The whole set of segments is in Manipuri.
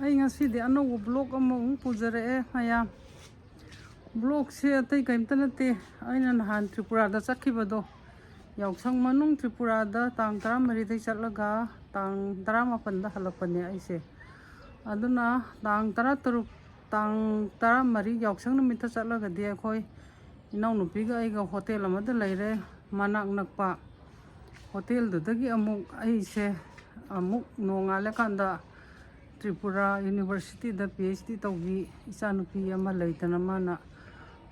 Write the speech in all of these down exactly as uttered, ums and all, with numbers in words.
ꯑꯩ ꯉꯁꯤꯗꯤ ꯑꯅꯧꯕ ꯕ꯭ꯂꯣꯛ ꯑꯃꯃꯨꯛ ꯄꯨꯖꯔꯛꯑꯦ ꯃꯌꯥꯝ꯫ ꯕ꯭ꯂꯣꯛꯁꯦ ꯑꯇꯩ ꯀꯔꯤꯝꯇ ꯅꯠꯇꯦ, ꯑꯩꯅ ꯅꯍꯥꯟ ꯇ꯭ꯔꯤꯄꯨꯔꯥꯗ ꯆꯠꯈꯤꯕꯗꯣ, ꯌꯥꯎꯁꯪ ꯃꯅꯨꯡ ꯇ꯭ꯔꯤꯄꯨꯔꯥꯗ ꯇꯥꯡ ꯇꯔꯥꯃꯔꯤꯗꯩ ꯆꯠꯂꯒ ꯇꯥꯡ ꯇꯔꯥꯃꯥꯄꯟꯗ ꯍꯜꯂꯛꯄꯅꯦ ꯑꯩꯁꯦ꯫ ꯑꯗꯨꯅ ꯇꯥꯡ ꯇꯔꯥꯇꯔꯨꯛ, ꯇꯥꯡ ꯇꯔꯥꯃꯔꯤ ꯌꯥꯎꯁꯪ ꯅꯨꯃꯤꯠꯇ ꯆꯠꯂꯒꯗꯤ ꯑꯩꯈꯣꯏ ꯏꯅꯥꯎꯅꯨꯄꯤꯒ ꯑꯩꯒ ꯍꯣꯇꯦꯜ ꯑꯃꯗ ꯂꯩꯔꯦ, ꯃꯅꯥꯛ ꯅꯛꯄ꯫ ꯍꯣꯇꯦꯜꯗꯨꯗꯒꯤ ꯑꯃꯨꯛ ꯑꯩꯁꯦ ꯑꯃꯨꯛ ꯅꯣꯡꯉꯥꯜꯂꯀꯥꯟꯗ ꯇ꯭ꯔꯤꯄꯨꯔꯥ ꯌꯨꯅꯤꯚꯔꯁꯤꯇꯤꯗ ꯄꯤ ꯑꯩꯆ ꯗꯤ ꯇꯧꯕꯤ ꯏꯆꯥꯅꯨꯄꯤ ꯑꯃ ꯂꯩꯗꯅ, ꯃꯥꯅ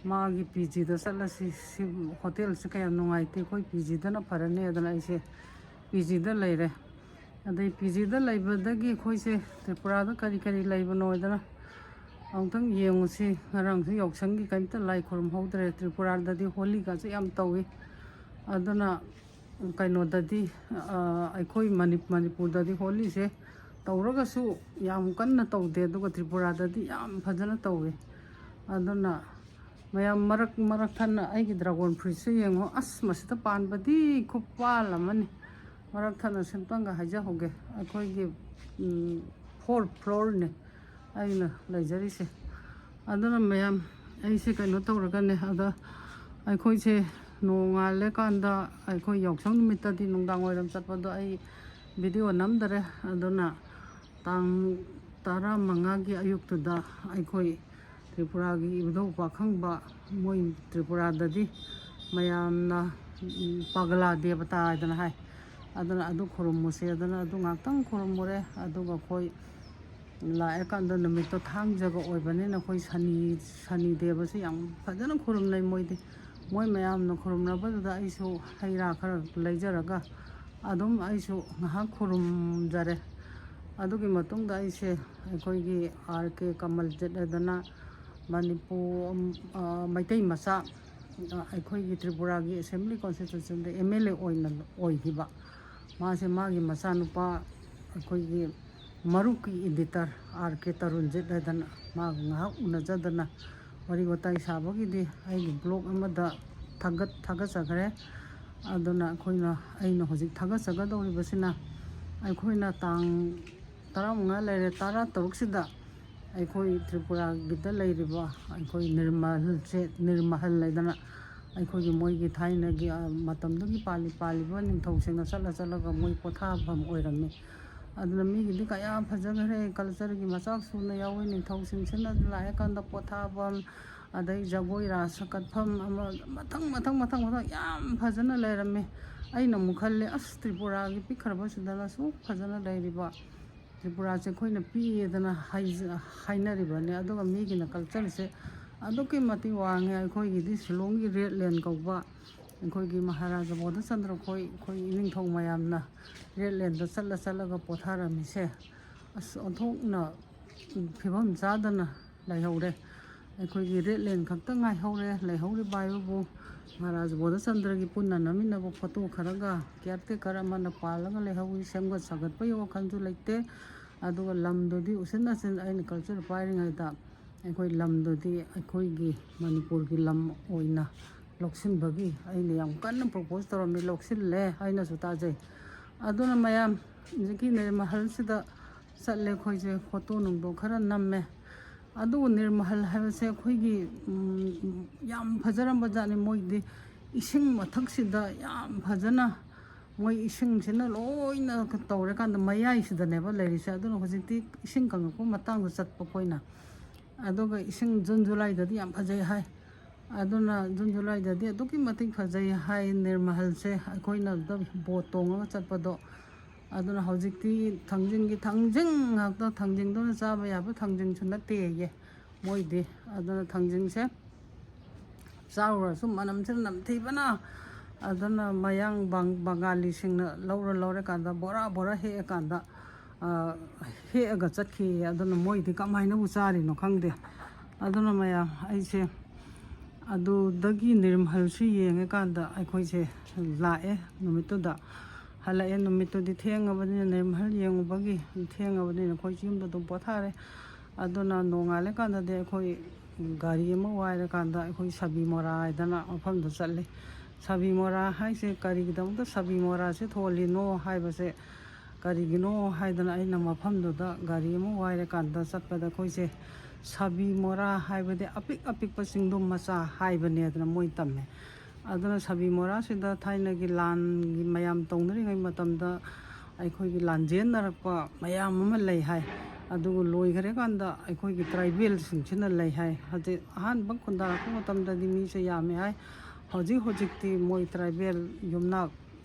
ꯃꯥꯒꯤ ꯄꯤ ꯖꯤꯗ ꯆꯠꯂꯁꯤ, ꯁꯤ ꯍꯣꯇꯦꯜꯁꯦ ꯀꯌꯥꯝ ꯅꯨꯡꯉꯥꯏꯇꯦ, ꯑꯩꯈꯣꯏ ꯄꯤ ꯖꯤꯗꯅ ꯐꯔꯅꯤ ꯑꯗꯨꯅ ꯑꯩꯁꯦ ꯄꯤ ꯖꯤꯗ ꯂꯩꯔꯦ꯫ ꯑꯗꯩ ꯄꯤ ꯖꯤꯗ ꯂꯩꯕꯗꯒꯤ ꯑꯩꯈꯣꯏꯁꯦ ꯇ꯭ꯔꯤꯄꯨꯔꯥꯗ ꯀꯔꯤ ꯀꯔꯤ ꯂꯩꯕꯅꯣ ꯍꯥꯏꯗꯅ ꯑꯃꯨꯛꯇꯪ ꯌꯦꯡꯉꯨꯁꯤ꯫ ꯉꯔꯥꯡꯁꯨ ꯌꯥꯎꯁꯪꯒꯤ ꯀꯔꯤꯝꯇ ꯂꯥꯏ ꯈꯨꯔꯨꯝꯍꯧꯗ꯭ꯔꯦ꯫ ꯇ꯭ꯔꯤꯄꯨꯔꯥꯗꯗꯤ ꯍꯣꯂꯤꯒꯁꯦ ꯌꯥꯝ ꯇꯧꯏ꯫ ꯑꯗꯨꯅ ꯀꯩꯅꯣꯗꯗꯤ, ꯑ, ꯑꯩꯈꯣꯏ ꯃꯅꯤ-, ꯃꯅꯤꯄꯨꯔꯗꯗꯤ ꯍꯣꯂꯤꯁꯦ ꯇꯧꯔꯒꯁꯨ ꯌꯥꯝ ꯀꯟꯅ ꯇꯧꯗꯦ, ꯑꯗꯨꯒ ꯇ꯭ꯔꯤꯄꯨꯔꯥꯗꯗꯤ ꯌꯥꯝ ꯐꯖꯅ ꯇꯧꯏ꯫ ꯑꯗꯨꯅ ꯃꯌꯥꯝ ꯃꯔꯛ ꯃꯔꯛ ꯊꯠꯅ ꯑꯩꯒꯤ ꯗ꯭ꯔꯥꯒꯣꯟ ꯐ꯭ꯔꯨꯏꯠꯁꯦ ꯌꯦꯡꯉꯣ, ꯑꯁ, ꯃꯁꯤꯗ ꯄꯥꯟꯕꯗꯤ ꯈꯨꯄꯥꯜ ꯑꯃꯅꯤ꯫ ꯃꯔꯛ ꯊꯠꯅ ꯁꯤꯝꯇꯪꯒ ꯍꯥꯏꯖꯍꯧꯒꯦ, ꯑꯩꯈꯣꯏꯒꯤ, ꯎꯝ, ꯐꯣꯔ ꯐ꯭ꯂꯣꯔꯅꯦ ꯑꯩꯅ ꯂꯩꯖꯔꯤꯁꯦ꯫ ꯑꯗꯨꯅ ꯃꯌꯥꯝ, ꯑꯩꯁꯦ ꯀꯩꯅꯣ ꯇꯧꯔꯒꯅꯦ, ꯑꯗ ꯑꯩꯈꯣꯏꯁꯦ ꯅꯣꯡꯉꯥꯜꯂꯀꯥꯟꯗ, ꯑꯩꯈꯣꯏ ꯌꯥꯎꯁꯪ ꯅꯨꯃꯤꯠꯇꯗꯤ ꯅꯨꯡꯗꯥꯡ ꯋꯥꯏꯔꯝ ꯆꯠꯄꯗꯣ ꯑꯩ ꯚꯤꯗꯤꯑꯣ ꯅꯝꯗꯔꯦ꯫ ꯑꯗꯨꯅ ꯇꯥꯡ ꯇꯔꯥꯃꯉꯥꯒꯤ ꯑꯌꯨꯛꯇꯨꯗ ꯑꯩꯈꯣꯏ ꯇ꯭ꯔꯤꯄꯨꯔꯥꯒꯤ ꯏꯕꯨꯙꯧ ꯄꯥꯈꯪꯕ, ꯃꯣꯏ ꯇ꯭ꯔꯤꯄꯨꯔꯥꯗꯗꯤ ꯃꯌꯥꯝꯅ, ꯎꯝ, ꯄꯥꯒꯂꯥ ꯗꯦꯕꯇꯥ ꯍꯥꯏꯗꯅ ꯍꯥꯏ꯫ ꯑꯗꯨꯅ ꯑꯗꯨ ꯈꯨꯔꯨꯝꯃꯨꯁꯦ ꯑꯗꯨꯅ ꯑꯗꯨ ꯉꯥꯛꯇꯪ ꯈꯨꯔꯨꯝꯃꯨꯔꯦ꯫ ꯑꯗꯨꯒ ꯑꯩꯈꯣꯏ ꯂꯥꯛꯑꯀꯥꯟꯗ ꯅꯨꯃꯤꯠꯇꯣ ꯊꯥꯡꯖꯒ ꯑꯣꯏꯕꯅꯤꯅ ꯑꯩꯈꯣꯏ ꯁꯅꯤ, ꯁꯅꯤ ꯗꯦꯕꯁꯦ ꯌꯥꯝ ꯐꯖꯅ ꯈꯨꯔꯨꯝꯅꯩ ꯃꯣꯏꯗꯤ꯫ ꯃꯣꯏ ꯃꯌꯥꯝꯅ ꯈꯨꯔꯨꯝꯅꯕꯗꯨꯗ ꯑꯩꯁꯨ ꯍꯩ ꯔꯥ ꯈꯔ ꯂꯩꯖꯔꯒ ꯑꯗꯨꯝ ꯑꯩꯁꯨ ꯉꯥꯏꯍꯥꯛ ꯈꯨꯔꯨꯝꯖꯔꯦ꯫ ꯑꯗꯨꯒꯤ ꯃꯇꯨꯡꯗ ꯑꯩꯁꯦ ꯑꯩꯈꯣꯏꯒꯤ ꯑꯥꯔ ꯀꯦ ꯀꯃꯜꯖꯤꯠ ꯍꯥꯏꯗꯅ ꯃꯅꯤꯄꯨꯔ, ꯑ, ꯃꯩꯇꯩ ꯃꯆꯥ, ꯑ, ꯑꯩꯈꯣꯏꯒꯤ ꯇ꯭ꯔꯤꯄꯨꯔꯥꯒꯤ ꯑꯦꯁꯦꯝꯕ꯭ꯂꯤ ꯀꯣꯟꯁꯇꯤꯇ꯭ꯌꯨꯁꯟꯗ ꯑꯦꯝ ꯑꯦꯜ ꯑꯦ ꯑꯣꯏꯅ ꯑꯣꯏꯈꯤꯕ, ꯃꯥꯁꯦ ꯃꯥꯒꯤ ꯃꯆꯥꯅꯨꯄꯥ ꯑꯩꯈꯣꯏꯒꯤ ꯃꯔꯨꯞꯀꯤ ꯏꯗꯤꯇꯔ ꯑꯥꯔ ꯀꯦ ꯇꯔꯨꯟꯖꯤꯠ ꯍꯥꯏꯗꯅ ꯃꯥꯒ ꯉꯥꯏꯍꯥꯛ ꯎꯅꯖꯗꯅ ꯋꯥꯔꯤ ꯋꯥꯇꯥꯏ ꯁꯥꯕꯒꯤꯗꯤ ꯑꯩꯒꯤ ꯕ꯭ꯂꯣꯛ ꯑꯃꯗ ꯊꯥꯒꯠ-, ꯊꯥꯒꯠꯆꯈ꯭ꯔꯦ꯫ ꯑꯗꯨꯅ ꯑꯩꯈꯣꯏꯅ, ꯑꯩꯅ ꯍꯧꯖꯤꯛ ꯊꯥꯒꯠꯆꯒꯗꯧꯔꯤꯕꯁꯤꯅ ꯑꯩꯈꯣꯏꯅ ꯇꯥꯡ ꯇꯔꯥꯃꯉꯥ ꯂꯩꯔꯦ, ꯇꯔꯥꯇꯔꯨꯛꯁꯤꯗ ꯑꯩꯈꯣꯏ ꯇ꯭ꯔꯤꯄꯨꯔꯥꯒꯤꯗ ꯂꯩꯔꯤꯕ ꯑꯩꯈꯣꯏ ꯅꯤꯔꯃꯍꯜꯁꯦ, ꯅꯤꯔꯃꯍꯜ ꯍꯥꯏꯗꯅ ꯑꯩꯈꯣꯏꯒꯤ ꯃꯣꯏꯒꯤ ꯊꯥꯏꯅꯒꯤ, ꯑ, ꯃꯇꯝꯗꯨꯒꯤ ꯄꯥꯜꯂꯤ ꯄꯥꯜꯂꯤꯕ ꯅꯤꯡꯊꯧꯁꯤꯡꯅ ꯆꯠꯂ ꯆꯠꯂꯒ ꯃꯣꯏ ꯄꯣꯊꯥꯐꯝ ꯑꯣꯏꯔꯝꯃꯤ꯫ ꯑꯗꯨꯅ ꯃꯤꯒꯤꯗꯤ ꯀꯌꯥ ꯐꯖꯈ꯭ꯔꯦ, ꯀꯜꯆꯔꯒꯤ ꯃꯆꯥꯛ ꯁꯨꯅ ꯌꯥꯎꯋꯤ꯫ ꯅꯤꯡꯊꯧꯁꯤꯡꯁꯤꯅ ꯂꯥꯛꯑꯀꯥꯟꯗ ꯄꯣꯊꯥꯐꯝ, ꯑꯗꯩ ꯖꯒꯣꯏ ꯔꯥꯁ ꯀꯠꯐꯝ ꯑꯃ, ꯃꯊꯪ ꯃꯊꯪ ꯃꯊꯪ ꯃꯊꯪ ꯌꯥꯝ ꯐꯖꯅ ꯂꯩꯔꯝꯃꯤ꯫ ꯑꯩꯅ ꯑꯃꯨꯛ ꯈꯜꯂꯦ, ꯑꯁ, ꯇ꯭ꯔꯤꯄꯨꯔꯥꯒꯤ ꯄꯤꯛꯈ꯭ꯔꯕꯁꯤꯗꯅ ꯑꯁꯨꯛ ꯐꯖꯅ ꯂꯩꯔꯤꯕ꯫ ꯇ꯭ꯔꯤꯄꯨꯔꯥꯁꯦ ꯑꯩꯈꯣꯏꯅ ꯄꯤꯛꯑꯦꯗꯅ ꯍꯥꯏꯖ-, ꯍꯥꯏꯅꯔꯤꯕꯅꯦ, ꯑꯗꯨꯒ ꯃꯤꯒꯤꯅ ꯀꯜꯆꯔꯁꯦ ꯑꯗꯨꯛꯀꯤ ꯃꯇꯤꯛ ꯋꯥꯡꯉꯦ꯫ ꯑꯩꯈꯣꯏꯒꯤꯗꯤ ꯁꯤꯂꯣꯡꯒꯤ ꯔꯦꯠ ꯂꯦꯟ ꯀꯧꯕ ꯑꯩꯈꯣꯏꯒꯤ ꯃꯍꯥꯔꯥꯖꯥ ꯕꯣꯙꯆꯟꯗ꯭ꯔ ꯈꯣꯏ, ꯑꯩꯈꯣꯏ ꯏꯅꯤꯡꯊꯧ ꯃꯌꯥꯝꯅ ꯔꯦꯠ ꯂꯦꯟꯗ ꯆꯠꯂ ꯆꯠꯂꯒ ꯄꯣꯊꯥꯔꯝꯃꯤꯁꯦ, ꯑꯁ, ꯑꯣꯟꯊꯣꯛꯅ ꯐꯤꯕꯝ ꯆꯥꯗꯅ ꯂꯩꯍꯧꯔꯦ꯫ ꯑꯩꯈꯣꯏꯒꯤ ꯔꯦꯠ ꯂꯦꯟ ꯈꯛꯇ ꯉꯥꯏꯍꯧꯔꯦ꯫ ꯂꯩꯍꯧꯔꯤꯕ ꯍꯥꯏꯕꯕꯨ ꯃꯍꯥꯔꯥꯖ ꯕꯣꯙꯆꯟꯗ꯭ꯔꯒꯤ ꯄꯨꯟꯅ ꯅꯝꯃꯤꯟꯅꯕ ꯐꯣꯇꯣ ꯈꯔꯒ ꯀꯤꯌꯥꯔ ꯇꯦꯀꯔ ꯑꯃꯅ ꯄꯥꯜꯂꯒ ꯂꯩꯍꯧꯋꯤ꯫ ꯁꯦꯝꯒꯠ ꯁꯥꯒꯠꯄꯒꯤ ꯋꯥꯈꯜꯁꯨ ꯂꯩꯇꯦ꯫ ꯑꯗꯨꯒ ꯂꯝꯗꯨꯗꯤ ꯎꯆꯤꯟ ꯅꯥꯆꯤꯟ ꯑꯩꯅ ꯀꯜꯆꯔ ꯄꯥꯏꯔꯤꯉꯩꯗ ꯑꯩꯈꯣꯏ ꯂꯝꯗꯨꯗꯤ ꯑꯩꯈꯣꯏꯒꯤ ꯃꯅꯤꯄꯨꯔꯒꯤ ꯂꯝ ꯑꯣꯏꯅ ꯂꯧꯁꯤꯟꯕꯒꯤ ꯑꯩꯅ ꯌꯥꯝ ꯀꯟꯅ ꯄ꯭ꯔꯣꯄꯣꯁ ꯇꯧꯔꯝꯃꯤ, ꯂꯧꯁꯤꯜꯂꯦ ꯍꯥꯏꯅꯁꯨ ꯇꯥꯖꯩ꯫ ꯑꯗꯨꯅ ꯃꯌꯥꯝ ꯍꯧꯖꯤꯛꯀꯤ ꯅꯤꯔꯃꯍꯜꯁꯤꯗ ꯆꯠꯂꯦ ꯑꯩꯈꯣꯏꯁꯦ, ꯐꯣꯇꯣ ꯅꯨꯡꯗꯣ ꯈꯔ ꯅꯝꯃꯦ꯫ ꯑꯗꯨꯕꯨ ꯅꯤꯔꯃꯍꯜ ꯍꯥꯏꯕꯁꯦ ꯑꯩꯈꯣꯏꯒꯤ, ꯎꯝ, ꯌꯥꯝ ꯐꯖꯔꯝꯕ ꯖꯥꯠꯅꯤ꯫ ꯃꯣꯏꯗꯤ ꯏꯁꯤꯡ ꯃꯊꯛꯁꯤꯗ ꯌꯥꯝ ꯐꯖꯅ, ꯃꯣꯏ ꯏꯁꯤꯡꯁꯤꯅ ꯂꯣꯏꯅ ꯇꯧꯔꯀꯥꯟꯗ ꯃꯌꯥꯏꯁꯤꯗꯅꯦꯕ ꯂꯩꯔꯤꯁꯦ꯫ ꯑꯗꯨꯅ ꯍꯧꯖꯤꯛꯇꯤ ꯏꯁꯤꯡ ꯀꯪꯉꯛꯄ ꯃꯇꯥꯡꯗ ꯆꯠꯄ ꯑꯩꯈꯣꯏꯅ, ꯑꯗꯨꯒ ꯏꯁꯤꯡ ꯖꯨꯟ ꯖꯨꯂꯥꯏꯗꯗꯤ ꯌꯥꯝ ꯐꯖꯩ ꯍꯥꯏ꯫ ꯑꯗꯨꯅ ꯖꯨꯟ ꯖꯨꯂꯥꯏꯗꯗꯤ ꯑꯗꯨꯛꯀꯤ ꯃꯇꯤꯛ ꯐꯖꯩ ꯍꯥꯏ ꯅꯤꯔꯃꯍꯜꯁꯦ, ꯑꯩꯈꯣꯏꯅ ꯑꯗꯨꯗ ꯕꯣꯠ ꯇꯣꯡꯉꯒ ꯆꯠꯄꯗꯣ꯫ ꯑꯗꯨꯅ ꯍꯧꯖꯤꯛꯇꯤ ꯊꯥꯡꯖꯤꯡꯒꯤ ꯊꯥꯡꯖꯤꯡ ꯉꯥꯛꯇ, ꯊꯥꯡꯖꯤꯡꯗꯨꯅ ꯆꯥꯕ ꯌꯥꯕ ꯊꯥꯡꯖꯤꯡꯁꯨ ꯅꯠꯇꯦꯌꯦ ꯃꯣꯏꯗꯤ꯫ ꯑꯗꯨꯅ ꯊꯥꯡꯖꯤꯡꯁꯦ ꯆꯥꯔꯨꯔꯁꯨ ꯃꯅꯝꯁꯤꯅ ꯅꯝꯊꯤꯕꯅ, ꯑꯗꯨꯅ ꯃꯌꯥꯡ ꯕꯪ-, ꯕꯪꯒꯥꯂꯤꯁꯤꯡꯅ ꯂꯧꯔ ꯂꯧꯔꯀꯥꯟꯗ ꯕꯣꯔꯥ ꯕꯣꯔꯥ ꯍꯦꯛꯑꯀꯥꯟꯗ, ꯑ, ꯍꯦꯛꯑꯒ ꯆꯠꯈꯤꯌꯦ꯫ ꯑꯗꯨꯅ ꯃꯣꯏꯗꯤ ꯀꯃꯥꯏꯅꯕꯨ ꯆꯥꯔꯤꯅꯣ ꯈꯪꯗꯦ꯫ ꯑꯗꯨꯅ ꯃꯌꯥꯝ, ꯑꯩꯁꯦ ꯑꯗꯨꯗꯒꯤ ꯅꯤꯔꯃꯍꯜꯁꯤ ꯌꯦꯡꯉꯀꯥꯟꯗ ꯑꯩꯈꯣꯏꯁꯦ ꯂꯥꯛꯑꯦ ꯅꯨꯃꯤꯠꯇꯨꯗ꯫ ꯍꯜꯂꯛꯑꯦ ꯅꯨꯃꯤꯠꯇꯨꯗꯤ ꯊꯦꯡꯉꯕꯅꯤꯅ, ꯅꯤꯔꯃꯍꯜ ꯌꯦꯡꯉꯨꯕꯒꯤ ꯊꯦꯡꯉꯕꯅꯤꯅ ꯑꯩꯈꯣꯏ ꯌꯨꯝꯗ ꯑꯗꯨꯝ ꯄꯣꯊꯥꯔꯦ꯫ ꯑꯗꯨꯅ ꯅꯣꯡꯉꯥꯜꯂꯀꯥꯟꯗꯗꯤ ꯑꯩꯈꯣꯏ ꯒꯥꯔꯤ ꯑꯃ ꯋꯥꯏꯔꯀꯥꯟꯗ ꯑꯩꯈꯣꯏ ꯁꯕꯤꯃꯣꯔꯥ ꯍꯥꯏꯗꯅ ꯃꯐꯝꯗ ꯆꯠꯂꯤ꯫ ꯁꯕꯤꯃꯣꯔꯥ ꯍꯥꯏꯁꯦ ꯀꯔꯤꯒꯤꯗꯃꯛꯇ ꯁꯕꯤꯃꯣꯔꯥꯁꯦ ꯊꯣꯜꯂꯤꯅꯣ ꯍꯥꯏꯕꯁꯦ, ꯀꯔꯤꯒꯤꯅꯣ ꯍꯥꯏꯗꯅ ꯑꯩꯅ ꯃꯐꯝꯗꯨꯗ ꯒꯥꯔꯤ ꯑꯃ ꯋꯥꯏꯔꯀꯥꯟꯗ ꯆꯠꯄꯗ ꯑꯩꯈꯣꯏꯁꯦ ꯁꯥꯕꯤ ꯃꯣꯔꯥ ꯍꯥꯏꯕꯗꯤ ꯑꯄꯤꯛ ꯑꯄꯤꯛꯄ ꯆꯤꯡꯗꯨꯝ ꯃꯆꯥ ꯍꯥꯏꯕꯅꯦꯗꯅ ꯃꯣꯏ ꯇꯝꯃꯦ꯫ ꯑꯗꯨꯅ ꯁꯥꯕꯤ ꯃꯣꯔꯥꯁꯤꯗ ꯊꯥꯏꯅꯒꯤ ꯂꯥꯟꯒꯤ ꯃꯌꯥꯝ ꯇꯧꯅꯔꯤꯉꯩ ꯃꯇꯝꯗ ꯑꯩꯈꯣꯏꯒꯤ ꯂꯥꯟꯖꯦꯟꯅꯔꯛꯄ ꯃꯌꯥꯝ ꯑꯃ ꯂꯩ ꯍꯥꯏ꯫ ꯑꯗꯨꯒ ꯂꯣꯏꯈ꯭ꯔꯦ ꯀꯥꯟꯗ ꯑꯩꯈꯣꯏꯒꯤ ꯇ꯭ꯔꯥꯏꯕꯦꯜꯁꯤꯡꯁꯤꯅ ꯂꯩ ꯍꯥꯏ꯫ ꯍꯧꯖꯤꯛ ꯑꯍꯥꯟꯕ ꯈꯨꯟꯗꯥꯔꯛꯄ ꯃꯇꯝꯗꯗꯤ ꯃꯤꯁꯦ ꯌꯥꯝꯃꯦ ꯍꯥꯏ꯫ ꯍꯧꯖꯤꯛ ꯍꯧꯖꯤꯛꯇꯤ ꯃꯣꯏ ꯇ꯭ꯔꯥꯏꯕꯦꯜ ꯌꯨꯝꯅꯥꯛ